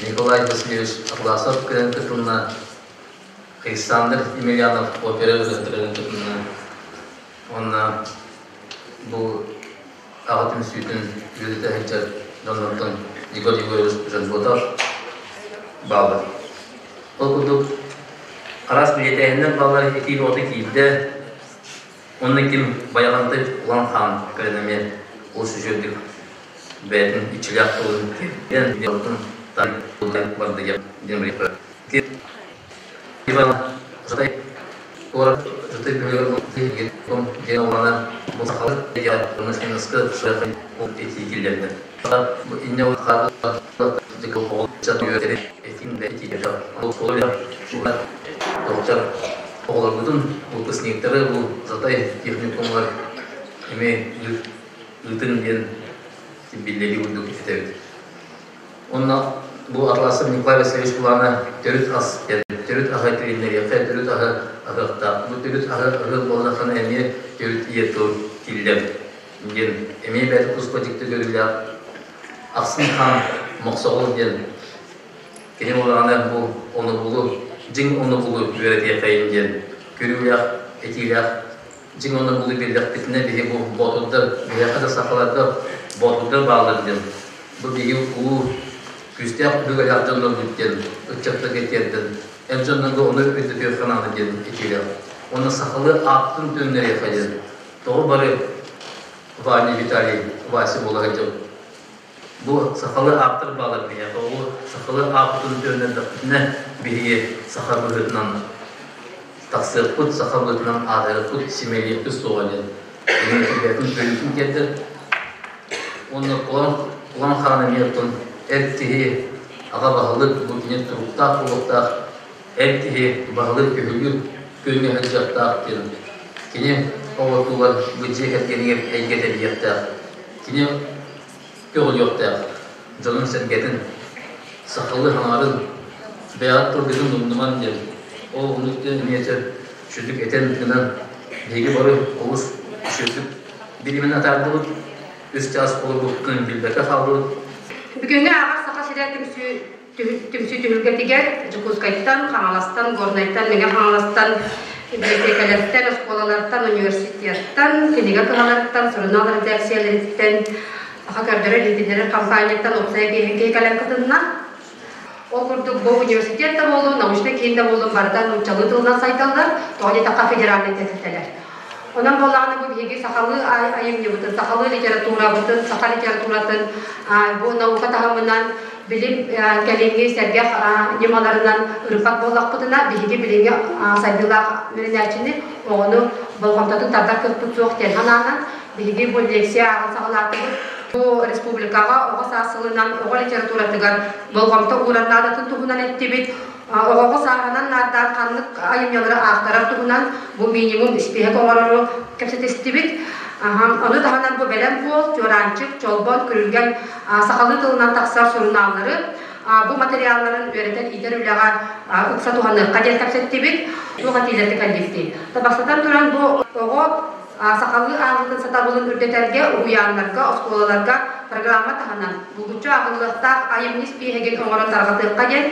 Николай Васильевич Атласов кэлэн кытынна, Александр Емельянов опера ырыаһыттарын кытынна. Уонна бу аҕа түмсүүтүн үлэлэтэ сылдьар дьоннортон Егор Егорович Жантботов бааллар. Ол курдук араас билиэтээһиннэр бааллар итии бөҕөтө киирдэ. Онно ким Байаҕантай Улан Хаан кэлэн эмиэ олус үчүгэйдик бэйэтин иччилээх тылын барды диэн Оҕолорбутун выпускниктары бу Затай техникумугар эмиэ ыытыҥ диэн биллэрии курдук этэбит. Онно бу Атласов Николай Васильевич былаана төрүт ас диэн төрүт аһы тилиннэриэххэ, төрүт аһы аһыахтаах. Бу төрүт аһы аһыах буоллаххына эмиэ төрүт ийэ тыл тиллэр диэн эмиэ бэйэтэ туспа дьикти көрүүлээх. Ахсын хаан Мохсоҕол диэн кини буоллаҕына бу онобулу дьиҥ онобулу үөрэтиэхэйин диэн көрүүлээх, этиилээх дьиҥ онобулу биллэхпитинэ биһи бу боотурдар биһиэхэ да сахаларга боотурдар бааллар диэн бу биһи улуу күүстээх үгэлээх дьоннорбут диэн ыччаттарга тиэрдэн эр дьоннорго ону өйдөтүөххэ наада диэн этиилээх. Уонна сахалыы ааттын төннөрүөххэ диэн тоҕо бары Ваня Виталий Вася буола сылдьабыт. Бу сахалыы ааптар баалар биһиэхэ. Ол сахалыы ааппытын төннөрдөхпүтүнэ биһиги саха быһыытынан тахсыахпыт, саха быһыытынан аатырыахпыт, симэлиэхпит суоҕа диэн бэйэтин көрүүтүн тиэрдэр. Уонна Кулан, Кулан хаан эмиэ оттон эр киһи аҕа баһылык бу кини туруктаах буолуохтаах, эр киһи баһылык көһүлүүр күҥҥэ сылдьыахтаах диэн кини оҕотугар бу дьиэ кэргэнигэр эйгэ тэрийиэхтээх. Кини көҕүлүөхтээх дьонун-сэргэтин, сахалыы хаҥарын, бэйэҕит тылгытын умнуман диэн ол оннук диэн эмиэ сүдүк этэн гынан биһиги бары олус үчүгдүк биримин атаардыбыт, үс чаас олорбуппутун билбэккэ хааллыбыт. Бүгүҥҥү ааҕар Саха сирэ түмсүү түмсүү түһүлгэтигэр Дьокуускайтан, Хаҥаластан, Горнайтан, Мэҥэ Хаҥаластан, библиотекалартан, оскуолалартан, университеттан, кинигэ кыһаларыттан, сурунаал редакцияларыттан, саха көрдөрөр-иһитиннэрэр компанияттан уопсайа биэһин киһи кэлэн кытынна. Ол курдук бу университет да буоллун, научнай киин да буоллун барыта нууччалыы тылынан сайдаллар, тоҕо диэтэххэ федеральнай тэрилтэлэр. Онон буоллаҕына бу биһиги сахалыы айымньыбытын, сахалыы литературабытын, саха литературатын бу наука таһымынан билим кэлиҥҥи сэргэх ньымаларынан ырыппат буоллахпытына, биһиги билиҥҥи сайдыылаах үөрэнээччини оҕону болҕомтотун тардар кыахпыт суох диэн санаанан биһиги бу лекция ааҕан саҕалаатыбыт. Бу республикаҕа оҕо саас сылынан оҕо литературатыгар болҕомто уурар наадатын туһунан эттибит. Оҕоҕо сааһынан наардаан ханнык айымньылары аахтарар туһунан бу минимум испииһэк оҥорору кэпсэтистибит. Ону таһынан бу бэлэм буол, чуораанчык, чолбон, күрүлгэн сахалыы тылынан тахсар сурунааллары бу материалларын үөрэтэн иитэр үлэҕэ ыкса туһаныахха диэн кэпсэттибит. Туох этиилэргэ кэллибитий? Бастатан туран бу оҕо сахалыы ааҕыытын сатабылын үрдэтэргэ уһуйааннарга, оскуолаларга программа таһынан булгуччу ааҕыллыахтаах айымньы испииһэгин оҥорон тарҕатыахха диэн,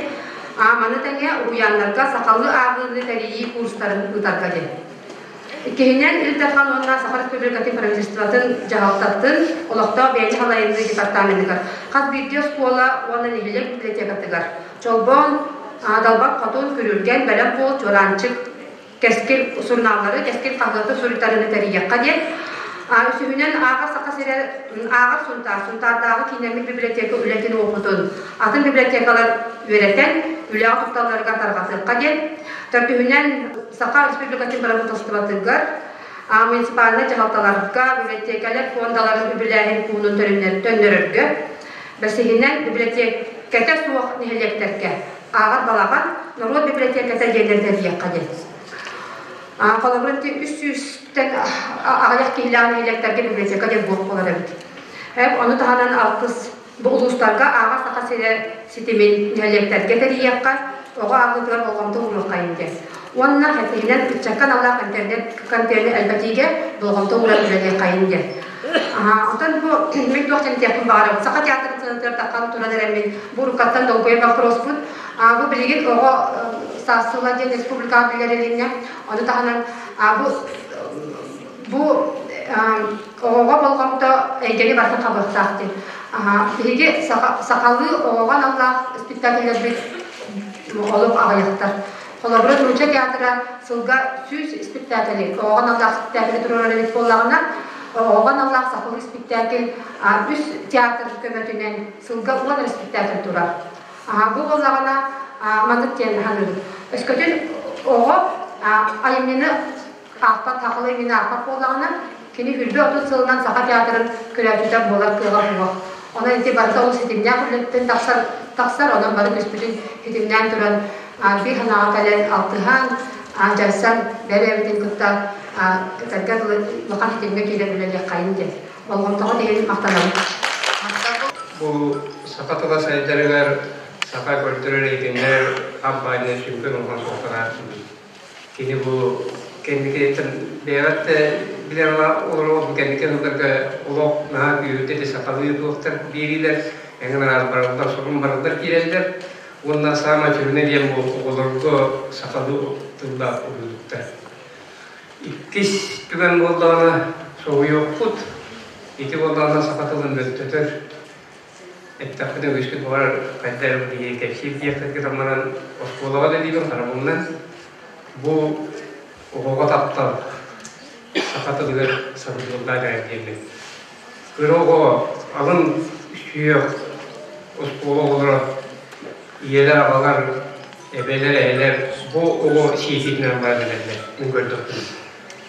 маны тэҥэ уһуйааннарга сахалыы ааҕыыны тэрийии курстарын ыытарга диэн. Иккиһинэн, Ил Дархан уонна Саха Республикатын правительствотын дьаһалтатын олохтоох бэйэни салайыныы департаменыгар хас биирдии оскуола уонна нэһилиэк библиотекатыгар Чолбон, Далбар Хотун, Күрүлгэн, Бэлэм буол, Чуораанчык Кэскил сурунааллары, Кэскил хаһыаты суруйтарыыны тэрийиэххэ диэн. Үсүһүнэн, ааҕар Саха сирэ, ааҕар Сунтаар, Сунтаардааҕы кииннэммит библиотека үлэтин уопутун атын библиотекалар үөрэтэн, үлэҕэ тутталларыгар тарҕатыахха диэн. Төрдүһүнэн, Саха Республикатын бырабыыталыстыбатыгар муниципальнай дьаһалталарга библиотекалар фондаларын үбүлээһин пуунун төннөрөргө, бэсиһинэн, библиотекэтэ суох нэһилиэктэргэ ааҕар балаҕан норуот библиотеката диэннэр тэрийиэххэ диэн. Холобур, ити 300-тэн аҕыйах киһилээх нэһилиэктэргэ библиотека диэн буох буолар эбит. Ону таһынан алтыс бу улуустарга ааҕар Саха сирэ ситимин нэһилиэктэргэ тэрийиэххэ, оҕо ааҕыытыгар болҕомто ууруоххайын диэн. Уонна хэтиһинэн ыччакка аналлаах интернет контены элбэтиигэ болҕомто ууран үлэлиэххэйин диэн. Оттон бу мин туох диэн баҕарабын. Саха театрын сылытыгар таххан туран эрэммин бу уруккаттан долгуйар боппуруоспут. Бу билигин оҕо саас сыла диэн республикаҕа биллэрилиннэ. Ону таһынан бу бу оҕоҕо болҕомто эйгэни барытын хабыахтаах диэн. Биһиги сахалыы оҕоҕо аналлаах спектакльлэрбит олох аҕыйахтар. Холобура, нуучча театра сылга 100 спектакли, оҕоҕо аналлаах спектакли туруорар эбит буоллаҕына, оҕоҕо аналлаах сахалыы спектакль үс театр көмөтүнэн сылга 10 эрэ спектакль турар. Бу буоллаҕына маннык диэн саныыбын. Өскөтүн оҕо айымньыны аахпат, сахалыы айымньыны аахпат буоллаҕына, кини үрбэ 30 сылынан саха театрын көрөөччүтэ буолар кыаҕа суох. Онон ити барыта ол ситимнээх үлэттэн тахсар, тахсар, онон бары түспүтүн ситимнээн туран биир санааҕа кэлэн алтыһан, дьайсан бэйэ-бэйэбитин кытта этэргэ дылы улахан ситимҥэ киирэн үлэлиэххэйин диэн. Болҕомтоҕо иһин махтанабын. Бу саха тыла сайдарыгар саха көрдөрөр эйгэннэр хампаанньа сүҥкэн улахан суолталаах Кини бу кэнникиттэн бэйэҕит да билэр олорор бу кэнники сылларга олох наһаа күүһүрдэ ити сахалыы туохтар биэриилэр. Эҥин араас барыллар, сонун барыллар киирэллэр. Уонна саамай сүрүнэ диэн бу оҕолорго сахалыы тыллаах уһуйдуктар. Иккис түгэн буоллаҕына соһуйуохпут. Ити буоллаҕына саха тылын мөлтөтөр. Эттэхпинэ үгүскүт баҕарар хайда эрэ биһиги кэпсиир диэххит гынан баран оскуолаҕа үлэлиибин харабылынан бу оҕоҕо таптал саха тылыгар сабыдыаллаах эрэ диэммин. Кыра оҕо алын сүһүөх оскуола оҕолоро ийэлэр, аҕалар, эбэлэр, эһэлэр бу оҕо сиэтитинэн баран эрэллэр мин көрдөхпүнэ.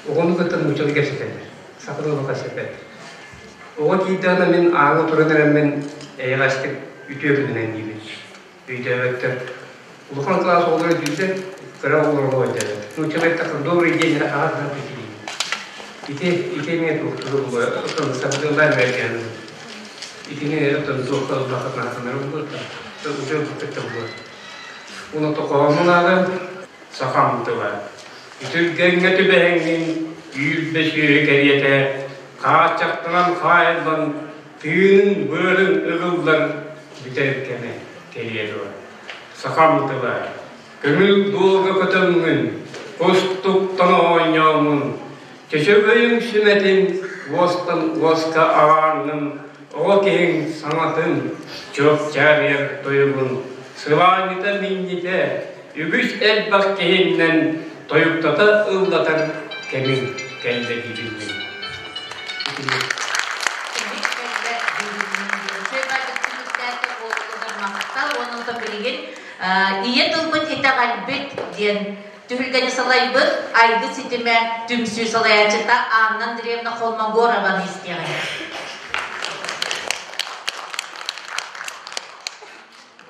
Оҕону кытта нууччалыы кэпсэтэллэр, саха тылын кэпсэппэттэр. Оҕо тиийдэҕинэ мин ааҥҥа туран эрэммин эйэҕэстик үтүө күнүнэн диибин. Өйдөөбөттөр. Улахан кылаас оҕолоро өйдүүллэр, кыра оҕолор оҕо өйдөөбөт. Нууччалыы эттэххэ добрый день эрэ аҕас да диибин. Ити ити эмиэ туохтуур буолуо, сабыдыаллаан бэргээн итини оттон туохха ылбахха нааханара буолуо, уже ылбыккыт буолуо. Уну тохоомун ааҕан сахам тыла. Үтүргэҥҥэ түбэһэҥҥин үүрбэ сүөһү кэриэтэ хааччахтанан хаайыллан тыынын быарын ыгыллан бүтэр кэмэ кэлиэ дуо? Сахам тыла көҥүл дуолга көтөҥҥүн, кустуктан оонньооммун, чөчөгөйүҥ сүмэтин уостан уоска аҕааҥҥын, оҕо киһиҥ саҥатын чуопчаарыйар тойугун, сылаанньыта минньитэ үгүс элбэх киһиннэн тойуктата ыллатар кэмиҥ кэллэ диибин мин. Ийэ тылбыт итэҕэлбит диэн түһүлгэни салайбыт Айгы ситимэ түмсүү салайааччыта Анна Андреевна Холмогорованы истиэҕиҥ.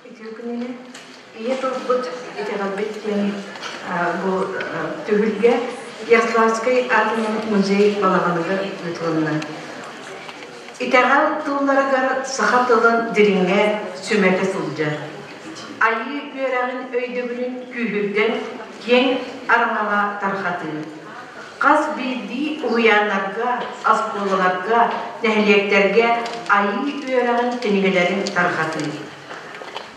Үтүө күнүнэн. Ийэ тылбыт итэҕэлбит диэн бу түһүлгэ Ярославскай аатынан музей балаҕаныгар ыытылынна. Итэҕэл тылларыгар саха тылын дириҥэ сүмэтэ сылдьар. Айыы үөрэҕин өйдөбүлүн күүһүрдэн киэҥ араҥаҕа тарҕатыы. Хас биирдии уһуйааннарга, оскуолаларга, нэһилиэктэргэ айыы үөрэҕин кинигэлэрин тарҕатыы.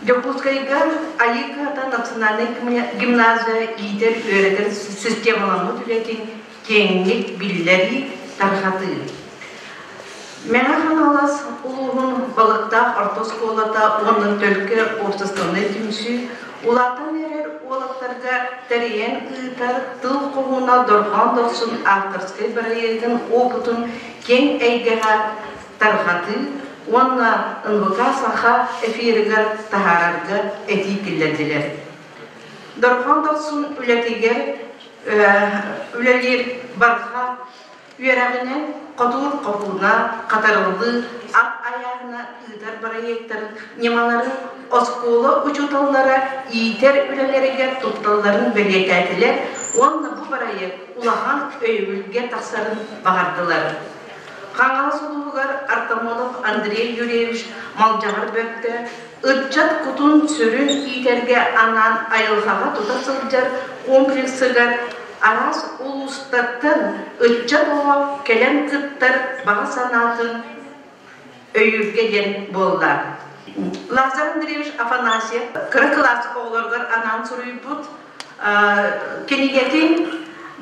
Дьокуускайга Айыы кыһата национальнай гимназия иитэр-үөрэтэр системаламмыт үлэтин киэҥник биллэрии, тарҕатыы. Мэҥэ Хаҥалас улууһун Балыктаах орто оскуолата уонна Төлкө уопсастыбаннай түмсүү улаатан эрэр уолаттарга тэрийэн ыытар Тыл хоһууна Дорҕоон Дохсун авторскай бырайыагын уопутун киэҥ эйгэҕэ тарҕатыы уонна НВК Саха эфиригэр таһаарарга этии киллэрдилэр. Дорҕоон Дохсун үлэтигэр үлэлиир барҕа Үөрэҕинэн хотуур хоһууна, хатарыллыы, ат айааһына ыытар бырайыактарын ньымаларын оскуола учууталлара иитэр үлэлэригэр тутталларын бэлиэтээтилэр уонна бу бырайыак улахан өйөбүлгэ тахсарын баҕардылар. Хаҥалас улууһугар Артамонов Андрей Юрьевич Малдьаҕар Бөртө ыччат кутун-сүрүн иитэргэ анаан айылҕаҕа тута сылдьар комплексыгар араас улуустартан ыччат оҕо кэлэн кыттар баҕа санаатын өйүүргэ диэн буолла. Лазарь Андреевич Афанасьев кыра кылаас оҕолоругар анаан суруйбут кинигэтин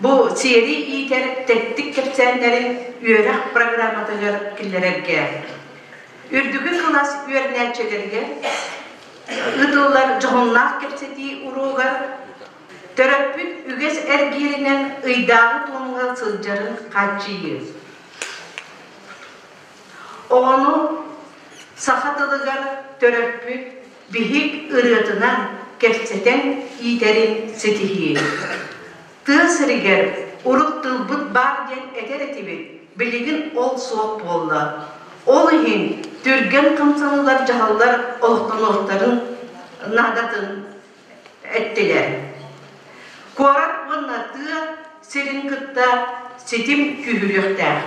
бу сиэри иитэр тэттик кэпсээннэрин үөрэх программатыгар киллэрэргэ Үрдүкү кылаас үөрэнээччилэригэр ыытыллар дьоһуннаах кэпсэтии уруогар төрөппүт үгэс эргииринэн ыйдааҕы туомҥа сылдьарын хааччыйыы. Оҕону саха тылыгар төрөппүт биһик ырыатынан кэпсэтэн иитэрин ситиһии. Тыа сиригэр урут тылбыт баар диэн этэр этибит, билигин ол суох буолла. Ол иһин түргэн хамсаныылар дьаһаллар олохтонуохтарын наадатын эттилэр. Куорат уонна тыа сирин кытта ситим күүһүрүөхтээх.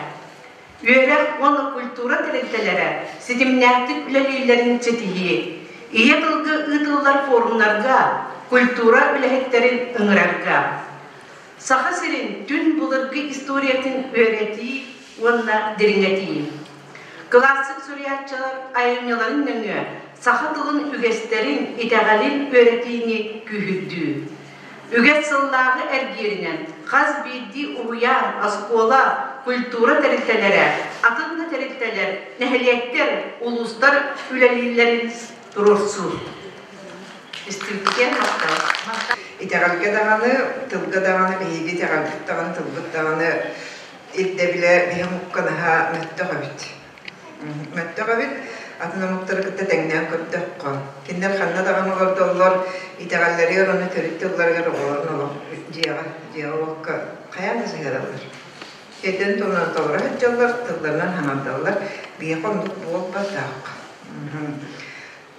Үөрэх уонна культура тэрилтэлэрэ ситимнээхтик үлэлииллэрин ситиһии, ийэ тылга ыытыллар форумнарга культура үлэһиттэрин ыҥырарга, Саха сирин түн былыргы историятын үөрэтии уонна дириҥэтии. Классик суруйааччылар айымньыларын нөҥүө саха тылын үгэстэрин, итэҕэлин үөрэтиини күүһүрдүү. Үгэс сыллааҕы эргииринэн хас биирдии уһуйаан, оскуола, культура тэрилтэлэрэ, атын да тэрилтэлэр, нэһилиэктэр, улуустар үлэлииллэрин туруорсуу. Истибиккэ махтал. Итэҕэлгэ даҕаны, тылга даҕаны биһиги итэҕэлбит даҕаны, тылбыт даҕаны ирдэбилэ биһи омукка наһаа мөлтөх эбит. Мөлтөх эбит. Атын омуктары кытта тэҥнээн көрдөххө, кинилэр ханна даҕаны олордоллор, итэҕэллэригэр уонна төрүт тылларыгар оҕолорун олох дьиэҕэ, дьиэҕэ-уокка хайаан да сыһыараллар. Сиэрдэрин тылынан толоро сылдьаллар, тылларынан хаҥардаллар. Биһиэхэ оннук буолбатах.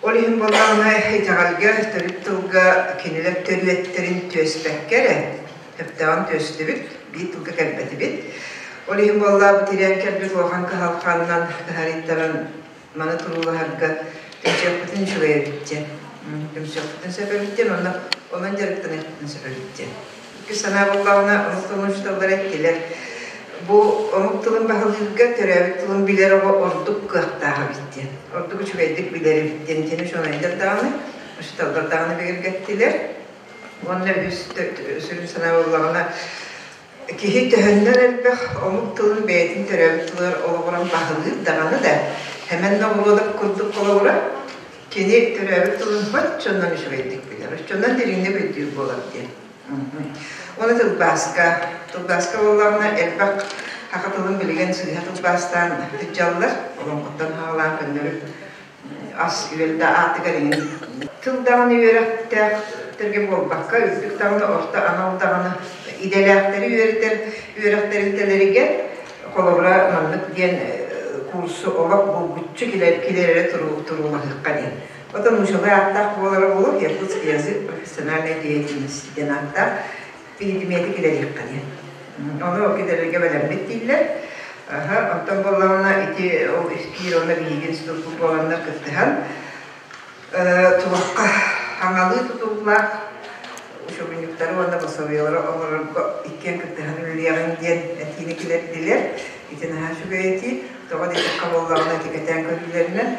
Ол иһин буоллаҕына итэҕэлгэ, төрүт тылга кинилэр төрүөттэрин түөспэккэ эрэ, сөптөөҕүн түөстүбүт, биир тылга кэлбэтибит. Ол иһин буоллаҕа бу тирээн кэлбит улахан кыһалҕаннан кыһарыйтаран маны туруулаһарга түмсүөхпүтүн үчүгэй эбит диэн. Түмсүөхпүтүн сөп эбит диэн, онно онон дьарыктаныахпытын сөп эбит диэн. Иккис санаа буоллаҕына, омук тылын учууталлара эттилэр. Бу омук тылын баһылыырга төрөөбүт тылын билэр оҕо ордук кыахтаах эбит диэн. Ордук үчүгэйдик билэр эбит диэн итини учуонайдар даҕаны, учууталлар даҕаны бигэргэттилэр. Уонна үһүс сүрүн санаа буоллаҕына, киһи төһөннөн элбэх омук тылын бэйэтин төрөөбүт тылыгар олоҕуран баһылыыр даҕаны да, Хэмэн Ноҕуруодап курдук холобура, кини төрөөбүт тылын оччонон үчүгэйдик билэр, оччонон дириҥник өйдүүр буолар диэн. Уонна тылбааска. Тылбааска буоллаҕына элбэх саха тылын билигин сыыһа тылбаастаан сылдьаллар. Олоҥхоттон саҕалаан көннөрү ас-үөл да аатыгар иҥин. Тыл даҕаны үөрэхтээхтэргэ буолбакка, үрдүк даҕаны, орто анал даҕаны идэлээхтэри үөрэтэр үөрэх тэрилтэлэригэр холобура маннык диэн курсу олох булгуччу килэрэрэ туруулаһыахха диэн. Оттон нуучалыы ааттаах буолара буолуо, якутский язык профессиональной деятельности диэн ааттаах биридимиэти килэриэххэ диэн. Ону килэрэргэ бэлэммит дииллэр. Оттон буоллаҕына ити ол испиир уонна биһиги институппут буоланнар кыттыһан туохха хаҥалыы тутуллаах учебниктары уонна пособиелары оҥорорго иккиэн кыттыһан үлэлиэҕиҥ диэн этиини килэрдилэр. Ити наһаа үчүгэй этии. Тоҕо диэтэххэ буоллаҕына ити кэтээн көрүүлэринэн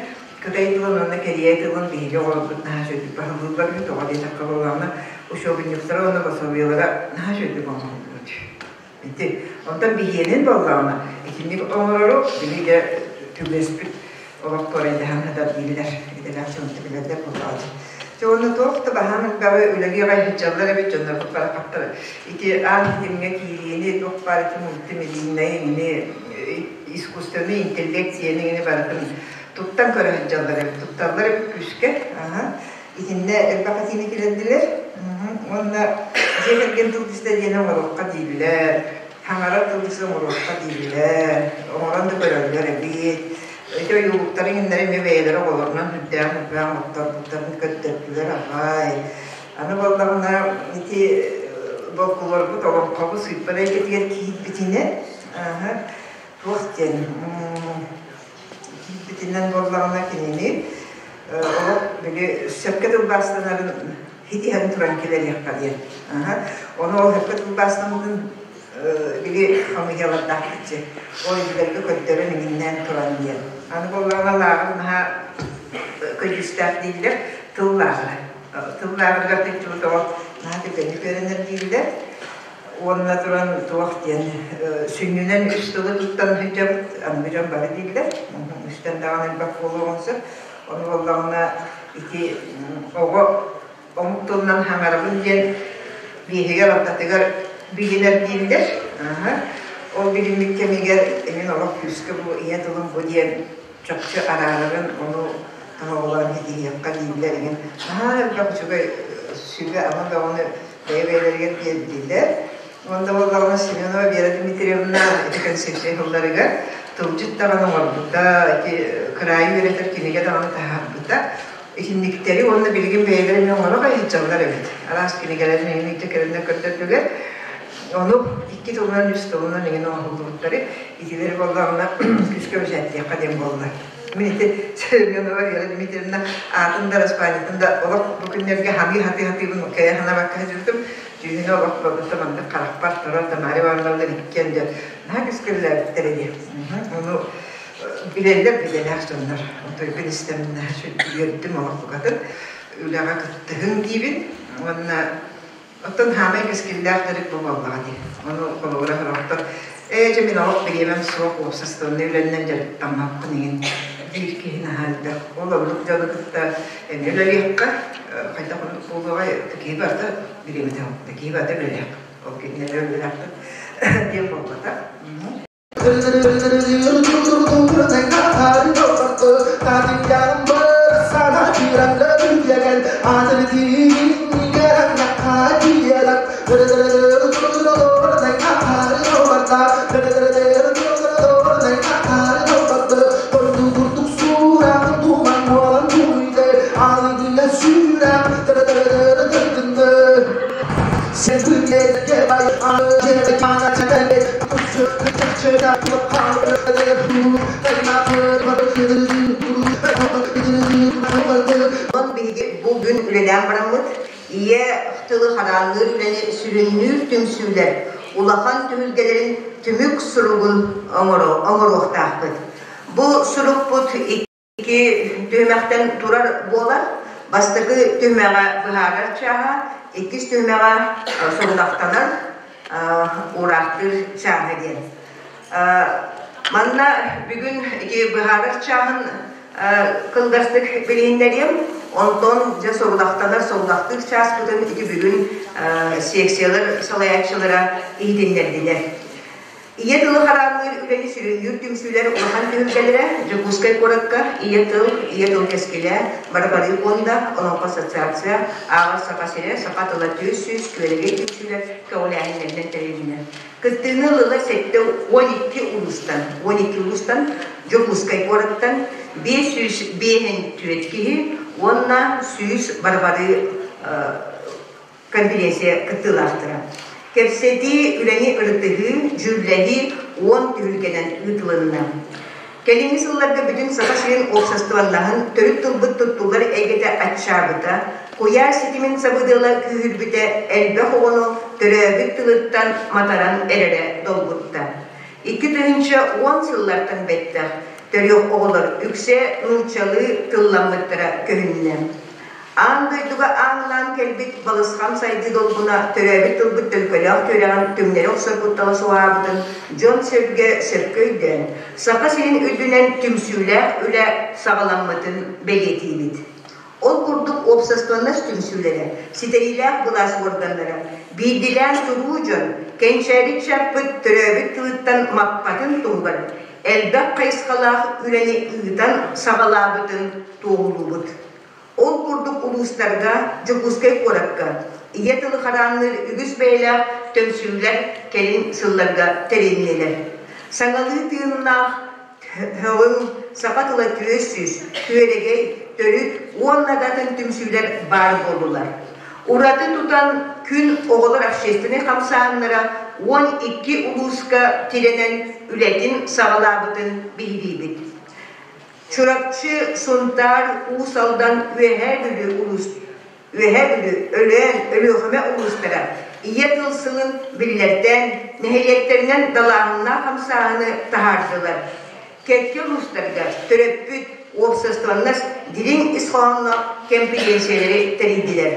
Кытай тылын уонна кэриэй тылын биһиги оҕолорбут наһаа үчүгэйдик баһылыыллар үһү, тоҕо диэтэххэ буоллаҕына, учуобунньуктара уонна пособиелара наһаа үчүгэйдик оҥоһуллубут. Ити онтон биһиэнин буоллаҕына, итинник оҥорору биһиги түгэспит олох туорайдаһан сытар дииллэр, идэлээх дьон билэллэр буоллаҕа дии. Дьэ уонна туох да баһаам элбэҕи үлэлии аҕай сылдьаллар эбит дьоннорбут барахаттар. Ити аан ситимҥэ киириини туох баар ити мультимедийнай ини искусственный интеллект сиэни барытын туттан көрө сылдьаллар эбит, тутталлар эбит күүскэ. Итиннэ элбэх этиини килэрдилэр. Уонна дьиэ кэргэн тылдьыта диэн оҥоруохха дииллэр, хаҥарар тылдьыта оҥоруохха дииллэр, оҥорон да көрөллөр эбит. Ити ойуулуктары иҥиннэри эмиэ бэйэлэрэ оҕолорунан сүрдээх элбэх оҥотторбуттарын көрдөрдүлэр аҕай. Аны буоллаҕына ити болкулуорбут олоҥхобут сыыппара эйгэтигэр киирбитинэн, туох диэн Киирбитинэн буоллаҕына кинини олох били сөпкө тылбаастанарын хитиһэн туран килэриэххэ диэн. Ону ол сөпкө тылбаастаммытын били хамыйалардаахпытчы ол илэргэ көрдөрөн иҥиннээн туран диэн. Аны буоллаҕына лааҕыр наһаа көдьүүстээх дииллэр тыл лааҕыра. Тыл лааҕырыгар тылдьыбыт оҕо наһаа түргэнник үөрэнэр дииллэр. Уонна туран туох диэн сүнньүнэн үс тылы туттан сылдьабыт, аныгы дьон бары дииллэр. Үстэн даҕаны элбэх буолуоҕун сөп. Ону буоллаҕына ити оҕо омук тылынан хаҥарабын диэн биэһигэр алтатыгар билинэр дииллэр. Ол билиммит кэмигэр эмин олох күүскэ бу ийэ тылым бу диэн чопчу араарарын ону тоһоҕолоон ситиһиэххэ дииллэр игин. Наһаа элбэх үчүгэй сүбэ-ама бөҕөнү бэйэ-бэйэлэригэр биэрдилэр. Уонна буоллаҕына Семенова Вера Дмитриевна ити концепция сылларыгар тылдьыт даҕаны оҥорбута, ити кыраайы үөрэтэр кинигэ даҕаны таһаарбыта. Итинниктэри уонна билигин бэйэлэрэ эмиэ оҥоро сылдьаллар эбит. Араас кинигэлэрин эҥин ити кэлэннэр көрдөрдүлэр. Ону икки тылынан, үс тылынан эҥин оҥоһуллубуттары итилэри буоллаҕына күүскэ бэчээттиэххэ диэн буолла. Мин ити Семенова Вера Дмитриевна аатын да, распаанньатын да олох бу күннэргэ ханыы-хатыы-хатыыбын кэйэ санаабакка сылдьыбытым. Дьүһүнэ олох барбыта маннык харахпар турар Тамара Ивановналар иккиэн дьэ наһаа кэскиллээбиттэр ини. Ону Билэллэр билэлээх дьоннор. Онтойбун истэн үөрдүм олох букатын. Үлэҕэ кыттыһыҥ диибин. Уонна оттон хаамай кэскиллээх дьарык бу буоллаҕа дии. Ону холобура сорохтор ээ дьэ мин олох бириэмэм суох уопсастыбаннай үлэннэн дьарыктаммаппын иҥин диир киһи наһаа элбэх. Ол оннук дьону кытта эмиэ үлэлиэххэ хайдах оннук буолуоҕай киһи барыта бириэмэтэ киһи барыта үлэлиэх. Ол кинилэр үлэлээхпит диэн буолбатах. Онон биһиги бу күн үлэлээн бараммыт, ийэ тылы хараанныыр үлэни сүрүннүүр түмсүүлэр улахан түһүлгэлэрин түмүк суругун оҥоруохтаахпыт. Бу сурукпут Икки түһүмэхтэн турар буолар. Бастакы түһүмэҕэ быһаарар чааһа, иккис түһүмэҕэ сорудахтанар, уураахтыыр чааһа диэн. Манна бүгүн ити быһаарар чааһын кылгастык билиһиннэриэм. Онтон дьэ сорудахтанар, сорудахтыыр чааспытын ити бүгүн секциялар салайааччылара иһитиннэрдилэр. Ийэ тылы хараанныыр үлэни сүрүннүүр түмсүүлэр улахан түһүлгэлэрэ Дьокуускай куоракка Ийэ тыл, Ийэ тыл кэскилэ, Барбарыы пуонда, Олоҥхо ассоциация, Ааҕар Саха сирэ, Саха тыла 400 күөрэгэй түмсүүлэр көҕүлээһиннэринэн тэрилиннэ. Кыттыыны ылла 72 улуустан, 12 улуустан, Дьокуускай куораттан 554 киһи уонна 100 барбарыы конференция кыттыылаахтара. Кэпсэтии, үлэни ырытыһыы, дьүүллэһии уон түһүлгэнэн ыытылынна. Кэлиҥҥи сылларга бүтүн Саха сирин уопсастыбаннаһын төрүт тылбыт туттуллар эйгэтэ аччаабыта, куйаар ситимин сабыдыала күүһүрбүтэ элбэх оҕону төрөөбүт тылыттан матаран эрэрэ долгутта. 2010 сыллартан бэттэх төрүөх оҕолор үксэ нууччалыы тылламмыттара көһүннэ. Аан дойдуга ааҥнаан кэлбит балысхан сайдыы долгуна төрөөбүт тылбыт төлкөлөөх түөрэҕин түҥнэри охсор куттала суоһаабытын дьон-сэргэ сөпкө өйдөөн, Саха сирин үрдүнэн түмсүүлээх үлэ саҕаламмытын бэлиэтиибит. Ол курдук уопсастыбаннас түмсүүлэрэ, ситэриилээх былаас уорганнара, биирдилээн туруу дьон кэнчээри чаппыт төрөөбүт тылыттан маппатын туһугар элбэх хайысхалаах үлэни ыытан саҕалаабытын туоһулуубут. Ол курдук улуустарга, Дьокуускай куоракка ийэ тылы хараанныыр үгүс бэйэлээх түмсүүлэр кэлин сылларга тэрилиннилэр. Саҥалыы тыыннаах һөҕүҥ, саха тыла 400, күөрэгэй, төрүт уонна да атын түмсүүлэр баар буоллулар. Ураты тутан күн оҕолор общественнай хамсааһыннара 12 улууска тирэнэн үлэтин саҕалаабытын биһириибит. Чурапчы, Сунтаар, Уус Алдан, Үөһээ Бүлүү улуус Үөһээ Бүлүү, Өлөөн, Өлүөхүмэ улуустара Ийэ тыл сылын биллэрдээн, нэһилиэктэринэн далааһыннаах хамсааһыны таһаардылар. Кэккэ улуустарга төрөппүт уопсастыбаннас дириҥ ис хоһоонноох кэмпириэнсийэлэри тэрийдилэр.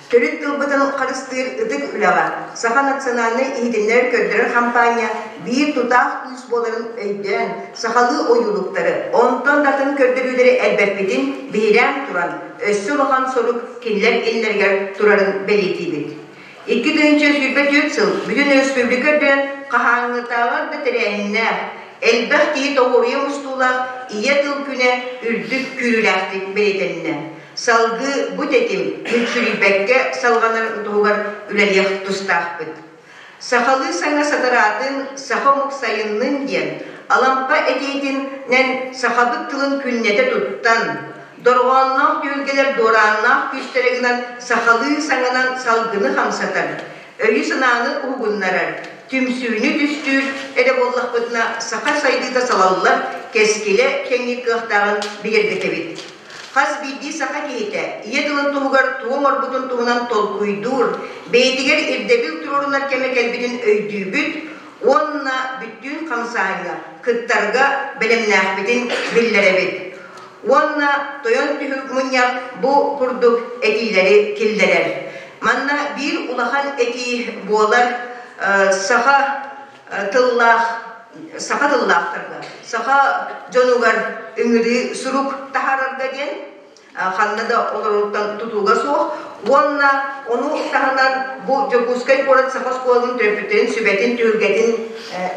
Төрүт тылбытын харыстыыр ытык үлэҕэ Саха национальнай иһитиннэрэр-көрдөрөр хампаанньа биир тутаах күүс буоларын өйдөөн, сахалыы ойуулуктары, онтон да атын көрдөрүүлэри элбэппитин биһирээн туран, өссө улахан сорук кинилэр иннилэригэр турарын бэлиэтиибит. 2024 сыл бүтүн өрөспүүбүлүкэ үрдүнэн хаһааҥҥытааҕар да тэрээһиннээх, элбэх киһи тоҕуоруйа мустуулаах Ийэ тыл күнэ үрдүк күүрүүлээхтик бэлиэтэннэ. Салгыы бу тэтим мүччүрүйбэккэ салҕанар туһугар үлэлиэх тустаахпыт. Сахалыы саҥа сатараатын саха омук сайыннын диэн Алампа этиитинэн сахабыт тылын күннэтэ туттан, дорҕоонноох түһүлгэлэр дуорааннаах күүстэрэ гынан сахалыы саҥанан салгыны хамсатар, өйү-санааны уһугуннарар, түмсүүнү түстүүр эрэ буоллахпытына саха сайдыыта салаллар кэскилэ кэҥиир кыахтааҕын бигэргэтэбит. Хас биирдии саха киһитэ ийэ тылын туһугар тугу оҥорбутун туһунан толкуйдуур, бэйэтигэр ирдэбил туруорунар кэмэ кэлбитин өйдүүбүт уонна бүттүүн хамсааһыҥҥа кыттарга бэлэмнээхпитин биллэрэбит. Уонна тойон түһүк мунньах бу курдук этиилэри киллэрэр. Манна биир улахан этии буолар саха тыллаах саха тыллаахтарга, саха дьонугар ыҥырыы сурук таһаарарга диэн ханна да олоруттан тутууга суох уонна ону таһынан бу Дьокуускай куорат саха оскуолатын төрөппүттэрин сүбэтин түһүлгэтин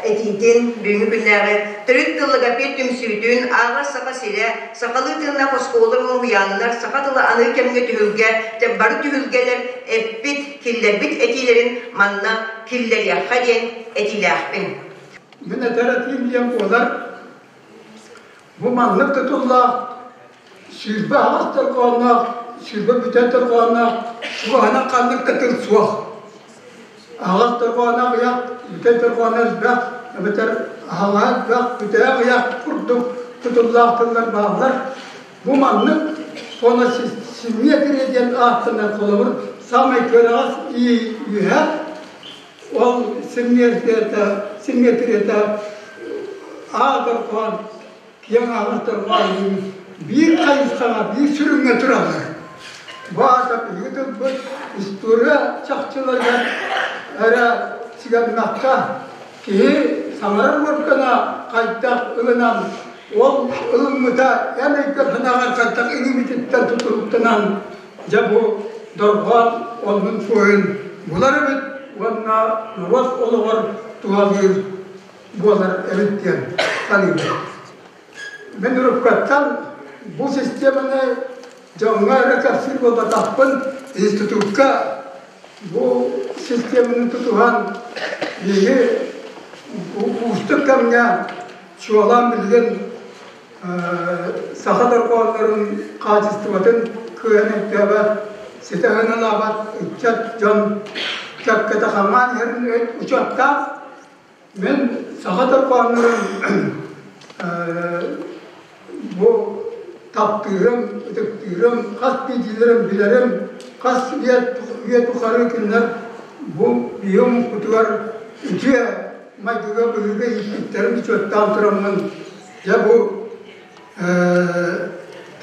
этиитин бүгүҥҥү күннээҕи төрүт тыл логопед түмсүүтүн ааҕар саха сирэ сахалыы тыыннаах оскуолалар уһуйааннар саха тыла аныгы кэмҥэ түһүлгэ бары түһүлгэлэр эппит киллэрбит этиилэрин манна киллэриэххэ диэн этиилээхпин. Мин этэр этиим диэн буолар бу маннык тутуллаах 28 торҕоонноох, 20 бүтэн торҕоонноох чугаһынан ханнык да тыл суох. Аҕыс торҕооно аҕыйах, бүтэн торҕооно элбэх, эбэтэр аһаҕаһа элбэх, бүтэһэ аҕыйах курдук тутуллаах тыллар бааллар. Бу маннык фоносимметрия диэн ааттанар холобур саамай кыараҕас ии үөһэ ол симметрията, симметрията аа торҕоон киэҥ аҕыстарбаан биир хайысхаҕа, биир сүрүҥҥэ тураллар. Бу аата биһиги тылбыт история чахчыларыгар эрэ сигэммэккэ, киһи саҥарар уоргана хайдах ылынан, ол ылыммыта эн өйгөр-санааҕар хайдах иҥмититтэн тутулуктанан, дьэ бу дорҕоон оннун суоһун булар эбит уонна норуот олоҕор туһалыыр буолар эбит диэн саныыбын. Мин уруккаттан бу системаны дьоҥҥо эрэ кэпсиир буолбатахпын, институкка бу системаны тутуһан биһиги уустук кэмҥэ чуолаан билигин саха дорҕооннорун хаачыстыбатын кыайан өйдөөбөт, ситэ сыаналаабат ыччат дьон кэккэтэ хаҥаан иһэрин учуоттаах Мин саха дорҕооннорун бу таптыырым, ытыктыырым, хас биирдиилэрин билэрим, хас үйэ тухары кинилэр бу биһи омукпутугар үтүө майгыга быһыыга ииппиттэрин учуоттаан тураммын, дьэ бу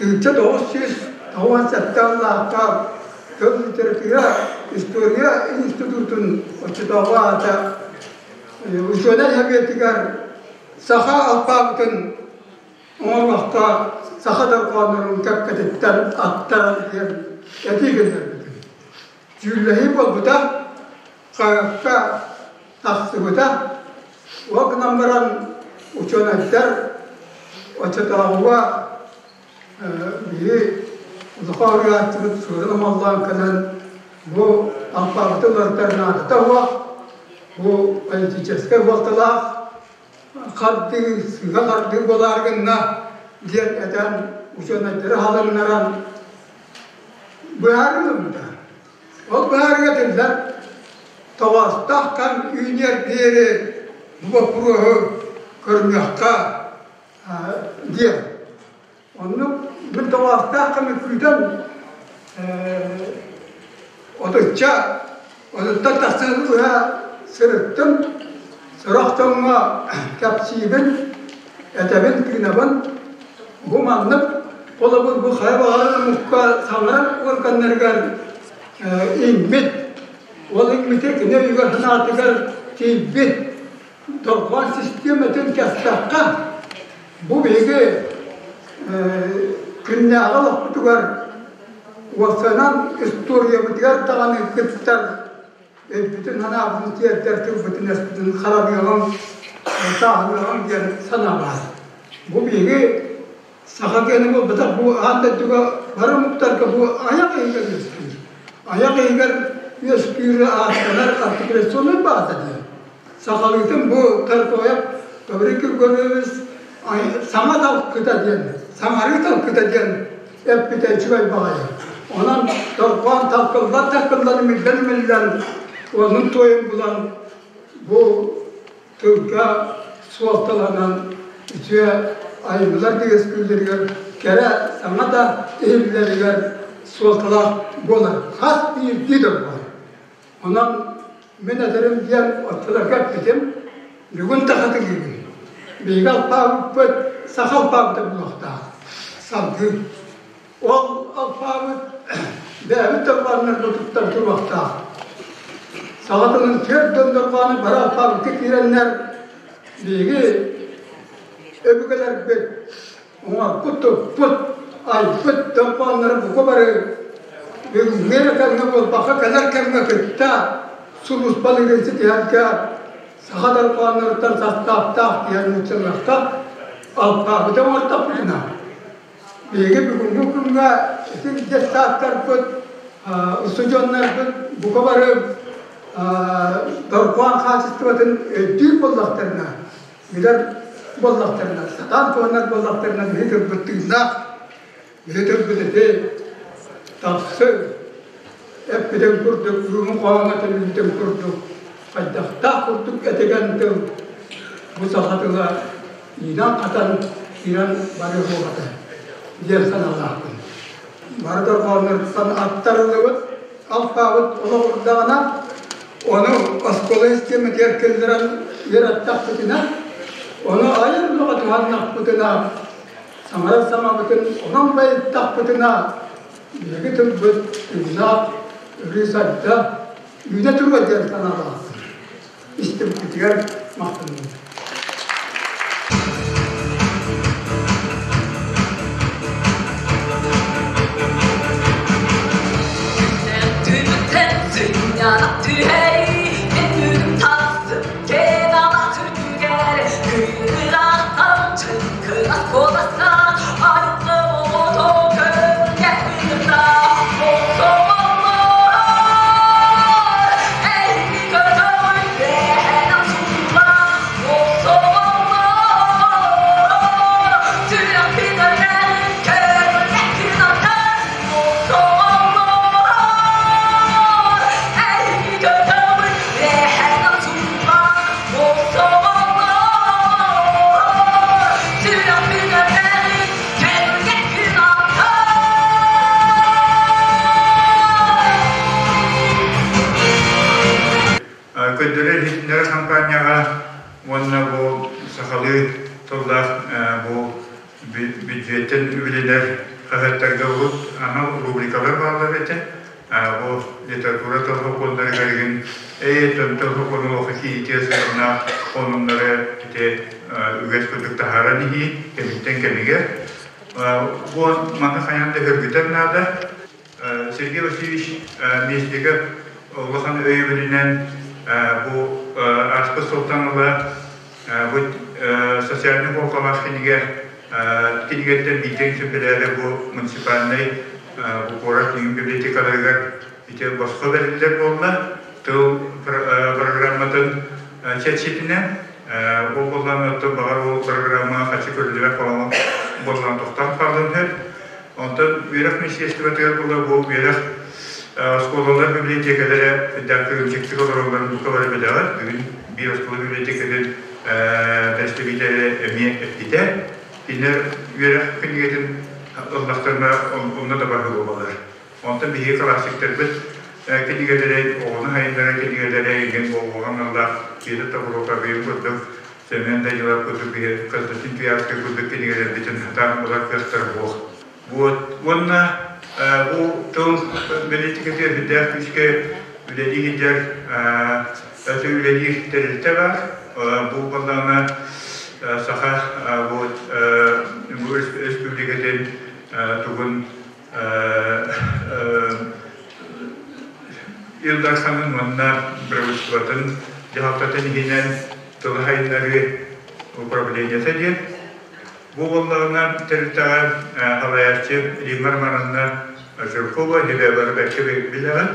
1997 сыллаахха тыл литература история институтун оччотооҕу аата учуонай советыгар саха алпаабытын оҥоруохха саха дорҕооннорун кэккэтиттэн аттаран диэн этии киллэрбитим. Дьүүллэһии буолбута, хаһыакка тахсыбыта. Ол гынан баран учуонайдар оччотооҕуга биһи улахан ырыааччыбыт Суорун Омоллоон кэлэн бу алпаабыты уларытар наадата суох, бу политическай буолталаах хардыы, сыыһа хардыы буолаары гынна диэн этэн учуонайдары халыҥнаран быһаарыы ылыммыта. Ол быһаарыыга этиллэр тоҕоостоох кэм үүнүөр диэри бу боппуруоһу көрүҥүөххэ диэн. Оннук мин тоҕоостоох кэми күүтэн отучча отуттан тахсан быһа сырыттым. Сорох дьоҥҥо кэпсиибин, этэбин, тыынабын. Бу маннык холобур бу хайа баҕарар омукка саҥарар органнарыгар иҥмит, ол иҥмитэ кини өйүгэр санаатыгар тиийбит дорҕоон систиэмэтин кэстэххэ, бу биһиги күннээҕи олохпутугар уопсайынан историябытыгар даҕаны кыттар өйбүтүн-санаабытын тиэрдэр тылбытын-өспүтүн харабыаҕыҥ, сааһылыаҕыҥ диэн санаа баар. Бу биһиги саха киэнэ буолбатах, бу аан дойдуга бары омуктарга бу айах иһигэр үөскүүр. Айах иһигэр үөскүүрү ааттанар артикуляционнай бааза диэн. Сахалыытын бу Таркоев Гаврил Григорьевич саҥа талкыта диэн, саҥарыы талкыта диэн эппитэ үчүгэй баҕайы. Онон дорҕоон талкыллан-талкыллан имиллэн-имиллэн оннун туойун булан бу тылга суолталанан үтүө айымньылар үөскүүллэригэр кэрэ саҥа да иһиллэригэр суолталаах буолар. Хас биирдии дорҕоон. Онон мин этэрим диэн оччолорго эппитим. Бүгүн тахатылыыбын. Биһиги алпаабыппыт саха алпаабыта буолуохтаах. Салгыы. Ол алпаабыт бэйэбит дорҕооннорго туттан туруохтаах. Саха тылын түөрт дорҕоону бары алпаабыкка киирэннэр биһиги өбүгэлэрбит оҥорбут туппут айбыт дорҕооннору бука бары бүгүҥҥү эрэ кэмҥэ буолбакка кэлэр кэмҥэ кытта сулууспалыырын ситиһэргэ саха дорҕоонноруттан састааптаах диэн нууччалыахха алпаабыта оҥортохпутуна биһиги бүгүҥҥү күҥҥэ ити детсадтарбыт устудьуоннарбыт бука бары дорҕоон хаачыстыбатын өйдүүр буоллахтарына билэр буоллахтарына, сатаан туһанар буоллахтарына биһи тылбыт тыыннаах, биһи тылбыт ити тахсы эппитин курдук, бүгүҥҥү хоһооҥҥо этиллибитин курдук, хайдахтаах курдук этигэн тыл бу саха тыла иинэн-хатан киирэн барыа суох этэ диэн санаалаахпын. Бары дорҕоонноруттан аттарыллыбыт алпаабыт олоҕурдаҕына, ону оскуола систиэмэтигэр киллэрэн үөрэттэхпитинэ, ону айар үлэҕэ туһаннахпытына, саҥарар саҥабытын онон байыттахпытына, биһиги тылбыт тыыннаах, өрүү сайда, үүнэ туруо диэн санаалаахпын. Истибиккитигэр махтанабын. Түбүттэн сынньанап түһэри, мен үгүм тахсып кээн ала түрдүгэр, күн ыраахтан чыҥкырас куоласта, айылгы оҕото көҥҥэ ыырда, Мохсоҕоллор, эйги көтөҕүн үөһэнэн сулла, Мохсоҕоллор, сүрэхпин өртөөн көҥҥэ кынаттан, Мохсоҕоллор, эйги көтөҕүн үөһэнэн сулла, Мохсоҕоллор, сүрэхпин өртөөн көҥҥэ кынаттан. Көрдөрөр-иһитиннэрэр хампаанньаҕа уонна бу сахалыы тыллаах бу бүддьүөттэн үбүлэнэр хаһыаттарга урут анал рубрикалар бааллар этэ. Бу литература тыл сокуоннарыгар игин ээ тыл сокуону олоххо кииритиэ сыһыаннаах сонуннары ити үгэс курдук таһааран иһии кэмиттэн кэмигэр. Бу маны хайаан да сөргүтэр наада. Сергей Васильевич Местников улахан өйөбүлүнэн бу ааспыт сылтан ыла бу социальнай суолталаах кинигэ кинигэттэн биирдэ экземпляры бу муниципальнай бу куорат библиотекаларыгар ити босхо бэриллэр буолла тыл программатын чэрчитинэн ол буоллаҕына оттон баҕар ол программа хачы көрүллүбэт буоллаҕына тохтоон хаалыан сөп Онтон үөрэх министиэристибэтигэр була бу үөрэх оскуолалар библиотекалара үрдээх кырыымчыктык олороллорун бука бары билэҕит. Бүгүн биир оскуола библиотекатын бэрэстэбиитэлэ эмиэ эппитэ. Кинилэр үөрэх кинигэтин ыллахтарына онно да барыы буолаллар. Онтон биһиги классиктарбыт кинигэлэрэ, оҕону сайыннарар кинигэлэрэ игин буолуоҕа аналлаах Петр Тобуруокабыйын курдук Семен Данилов курдук биһи Константин Куявскай курдук кинигэлэрбитин сатаан булар кыахтара суох. Вот. Уонна бу тыл бэлиитикэтигэр сүрдээх күүскэ үлэлии сылдьар өтө үлэлиир тэрилтэ баар. Бу буоллаҕына Саха вот, бу республикатын тугун Ил Дарханын уонна правительствотын дьаһалтатын иһинэн тылы сайыннарыы управлениета диэн. Бу буоллаҕына тэрилтэҕэ салайааччы Римма Романовна Жиркова Хилебары бэркэ билэҕин.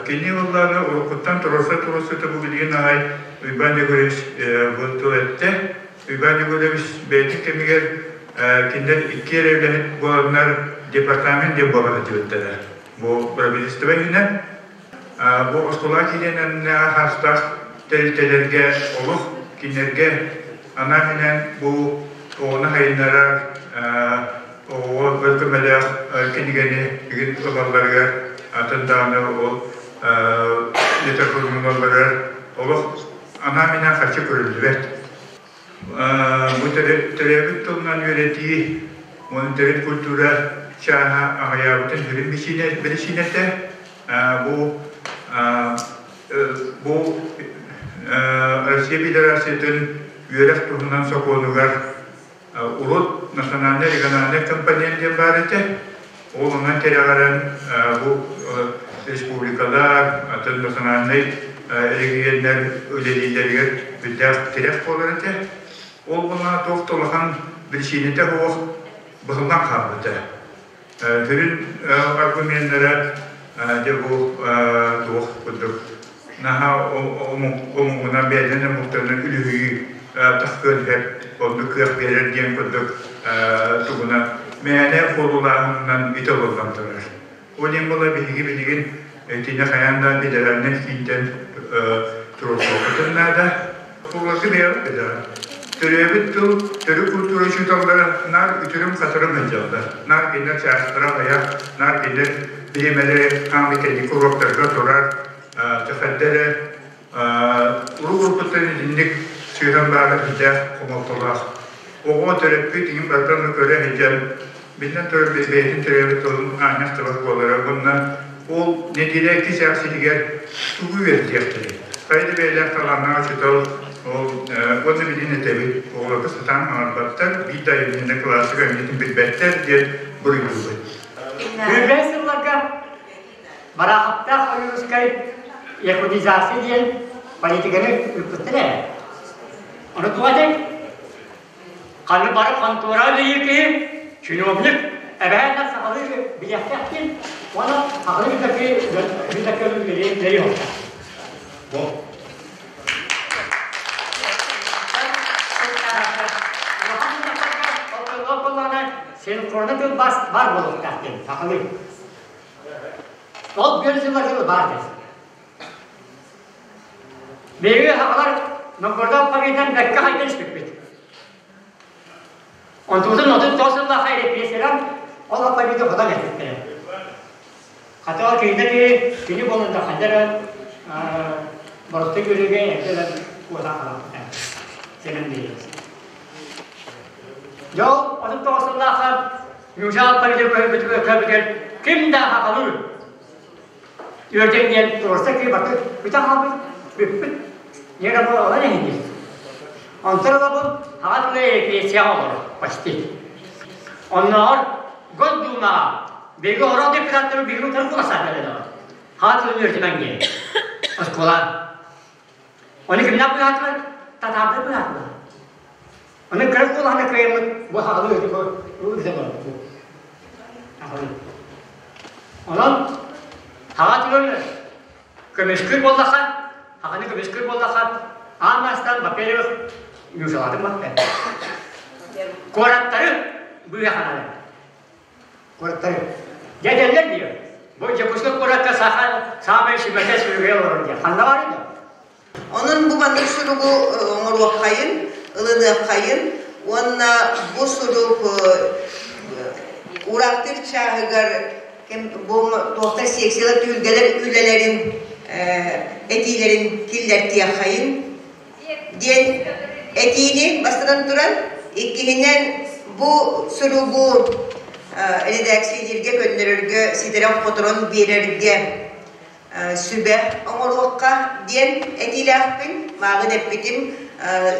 Кини буоллаҕына уруккуттан туруорса-туруорсута бу билигин аҕай Уйбаан Егорович бу тыл эттэ. Уйбаан Егорович бэйэтин кэмигэр кинилэр икки эрэ үлэһит буоланнар департамент диэн буола сылдьыбыттара. Бу правительство иһинэн бу оскуола киирэн хаастаах тэрилтэлэргэ олох кинилэргэ анаан-минээн бу оҕону сайыннарар оҕоҕо көмөлөөх кинигэни игин ылалларыгар атын даҕаны ол литератураны ылалларыгар олох Анаан-минээн харчы көрүллүбэт. Бу төрөөбүт тылынан үөрэтии уонна төрүт культура чааһа аҕыйаабытын сүрүн биричиинэтэ бу бу Россия Федерациятын үөрэх туһунан сокуонугар урут национальнай региональнай компонент диэн баар этэ. Ол онон тирэҕирэн бу республикалар, атын национальнай регионнар үлэлииллэригэр үрдээх тирэх буолар этэ. Ол гына туох да улахан биричиинэтэ суох быһыллан хаалбыта. Сүрүн аргуменнара дьэ бу туох курдук наһаа омугунан бэйэтин омуктарынан үлүһүйүү тахсыан сөп, оннук кыах биэрэр диэн курдук тугунан мээнэ куолулааһынынан ити олордон турар. Ол иһин була биһиги билигин итини хайаан да федеральнай киинтэн туруорсуохпутун наада. Оскуолаларга бэйэҕит билэҕит. Төрөөбүт тыл, төрүт культура учууталлара наар үтүрүм-хатырым сылдьаллар. Наар кинилэр чаастара аҕыйах, наар кинилэр бириэмэлэрэ хаамыы кэнники уруоктарга турар, чэхэддэрэ уруу-уруккуттан итинник сыһыан баара сүрдээх хомолтолоох. Оҕо төрөппүт иҥин барытын көрө сылдьан, биллэн турар, бэйэтин төрөөбүт тылын аанньах табар буолара уонна ол нэдиэлэ икки чаас иһигэр тугу үөрэтиэхтэрий? Хайа да бэйэлээх талааннаах учуутал ол уонна билин этэбит, оҕолорго сатаан оҥорботтор, биир да айымньыны кылааска айымньытын билбэттэр диэн буруйдуубут. Сүүрбэһис сылларга Бараахаптаах Ойуунускай якутизация диэн политиканы ыыппыттар ээ. Ону туох этэй? Ханны бары хонтуора үлэлиир киһи, чиновник, эбээн сахалыы билиэхтээх диэн, уонна сахалыы билбэкки билбэккэ үлэлиир олохтоох. Синхронно тылбаас бар буолуохтаах диэн сахалыы. Ол бүөр сылларга баар диэн. Биһиги сахалар Новгородов победан бэккэ хайдан испиппит. Онтубутун 39 сыллаах репрессиялар ол победа хотон эппиттэрэ. Хата ол киһитэ киһи кини буолан да хайда эрэ боростуой көрүүгэ эрдэ куотан хаалбыта. Сэмэн биэрэр. Дьол 39 сыллаахха Ньуучаал победа көһөрбүтүгэр ким да хахалыы Үөрдэн диэн туруорса киһи барыта бүтэ хаалбыт, бүппүт. Ньиэрэ бу ылан иһин Онтон ылабын хаҕа тыла репрессияҕа олорор почти. Оннооҕор Госдумаҕа биһиги орох депутаттары биһиги утары куласаатар эдэ. Хаҕа тылын үөрдүмэҥ диэн. Оскуола. Оны кимнээх быһаатылар? Татаардар быһаатылар. Аны кыра куолаһына кыайаммыт бу хаҕалыы өтө бу хаҕалыы. Онон хаҕа түгэн көмүскүүр буоллаха, хаҕаны көмүскүүр буоллаха, аан бастаан, во-первых, ньуусалаатым баппа. Куораттары быыһаханалар. Куораттары. Дьэ диир. Бу Дьокуускай куоракка саха саамай сүмэтэ сүрүгэ олорор диye. Ханна бар edi? Онон бу маннык суругу оҥоруоххайын, ылыныаххайын уонна бу сурук уураахтыыр чааһыгар бу туохтар секциялар түһүлгэлэр үлэлэрин этиилэрин киллэртиэххэйин диэн этиини бастатан туран, иккиһинэн бу суругу редакциялииргэ, көннөрөргө, ситэрэн-хоторон биэрэргэ сүбэ оҥоруохха диэн этиилээхпин. Мааҕын эппитим,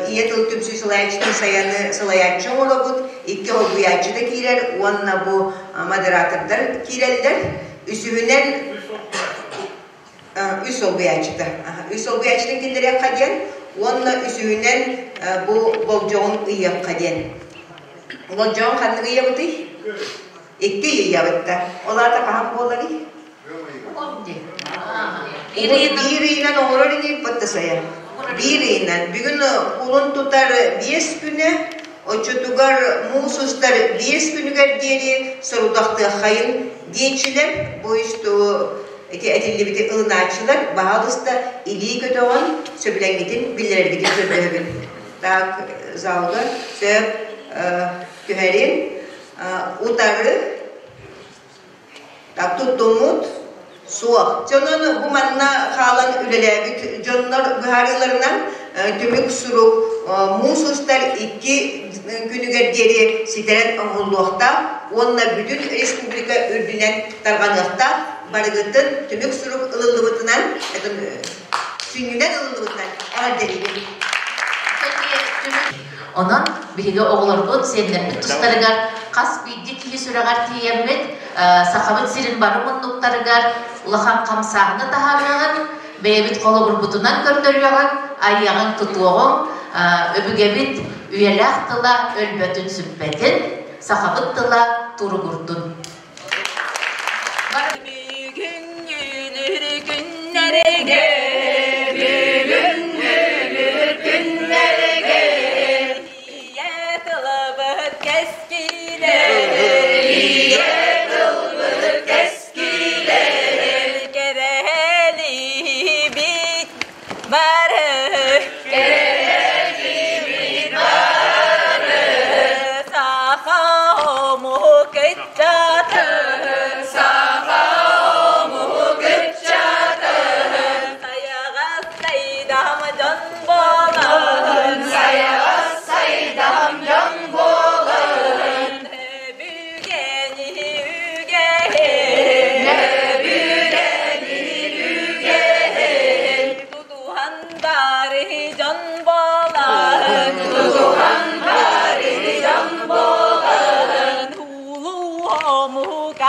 ийэ тыл түмсүү салайааччытын сайаны салайааччы оҥоробут, икки олбуйааччы да киирэр уонна бу модератордар киирэллэр. Үсүһүнэн үс солбуйааччыта. Үс солбуйааччытын киллэриэххэ диэн уонна үсүһүнэн бу болдьоҕун ыйыахха диэн. Болдьоҕун ханнык ыйабытый? Икки ый ыйабытта. Ол аата хаһан буоларый? Биир ыйынан оҥорор инибит да сайа. Биир ыйынан. Бүгүн кулун тутар биэс күнэ, оччотугар муус устар биэс күнүгэр диэри сорудахтыаххайын диэччилэр, бу ити этиллибити ылынааччылар, баһаалыста илии көтөҕөн сөбүлэҥҥитин биллэрэргитин көрдөһөбүн. Так, залга сөп түһэрин утары Так туттуммут суох. Дьонун бу манна хаалан үлэлээбит дьоннор быһаарыыларынан түмүк сурук муус устар икки күнүгэр диэри ситэрэн оҥоһуллуохтаах уонна бүтүн республика үрдүнэн тарҕаныахтаах. Барыгытын түмүк сурук ылыллыбытынан, сүнньүнэн ылыллыбытынан эҕэрдэлиибин. Онон биһиги оҕолорбут, сиэннэрбит тустарыгар хас биирдии киһи сүрэҕэр тиийэммит, Сахабыт сирин бары муннуктарыгар улахан хамсааһыны таһаарыаҕын, бэйэбит холобурбутунан көрдөрүөҕүҥ, айыаҕыҥ, тутуоҕуҥ, өбүгэбит үйэлээх тыла өлбөтүн-сүппэтин, сахабыт тыла туругурдун. Бүгүҥҥүлүр күннэргэ, бүгүҥҥүлүр күннэргэ, ийэ тылыбыт кэскилэ, ийэ тылбыт кэскилэ, кэрэһэлиибит бары, кэрэһэлиибит бары, саха омук ыччатын, саха омук ыччатын, сайаҕас сайдам дьон буолан, сайаҕас сайдам дьон буолан, өбүгэни үгэһин, өбүгэни үгэһин, тутуһан бары дьон буолан, тутуһан бары дьон буолан, улуу омук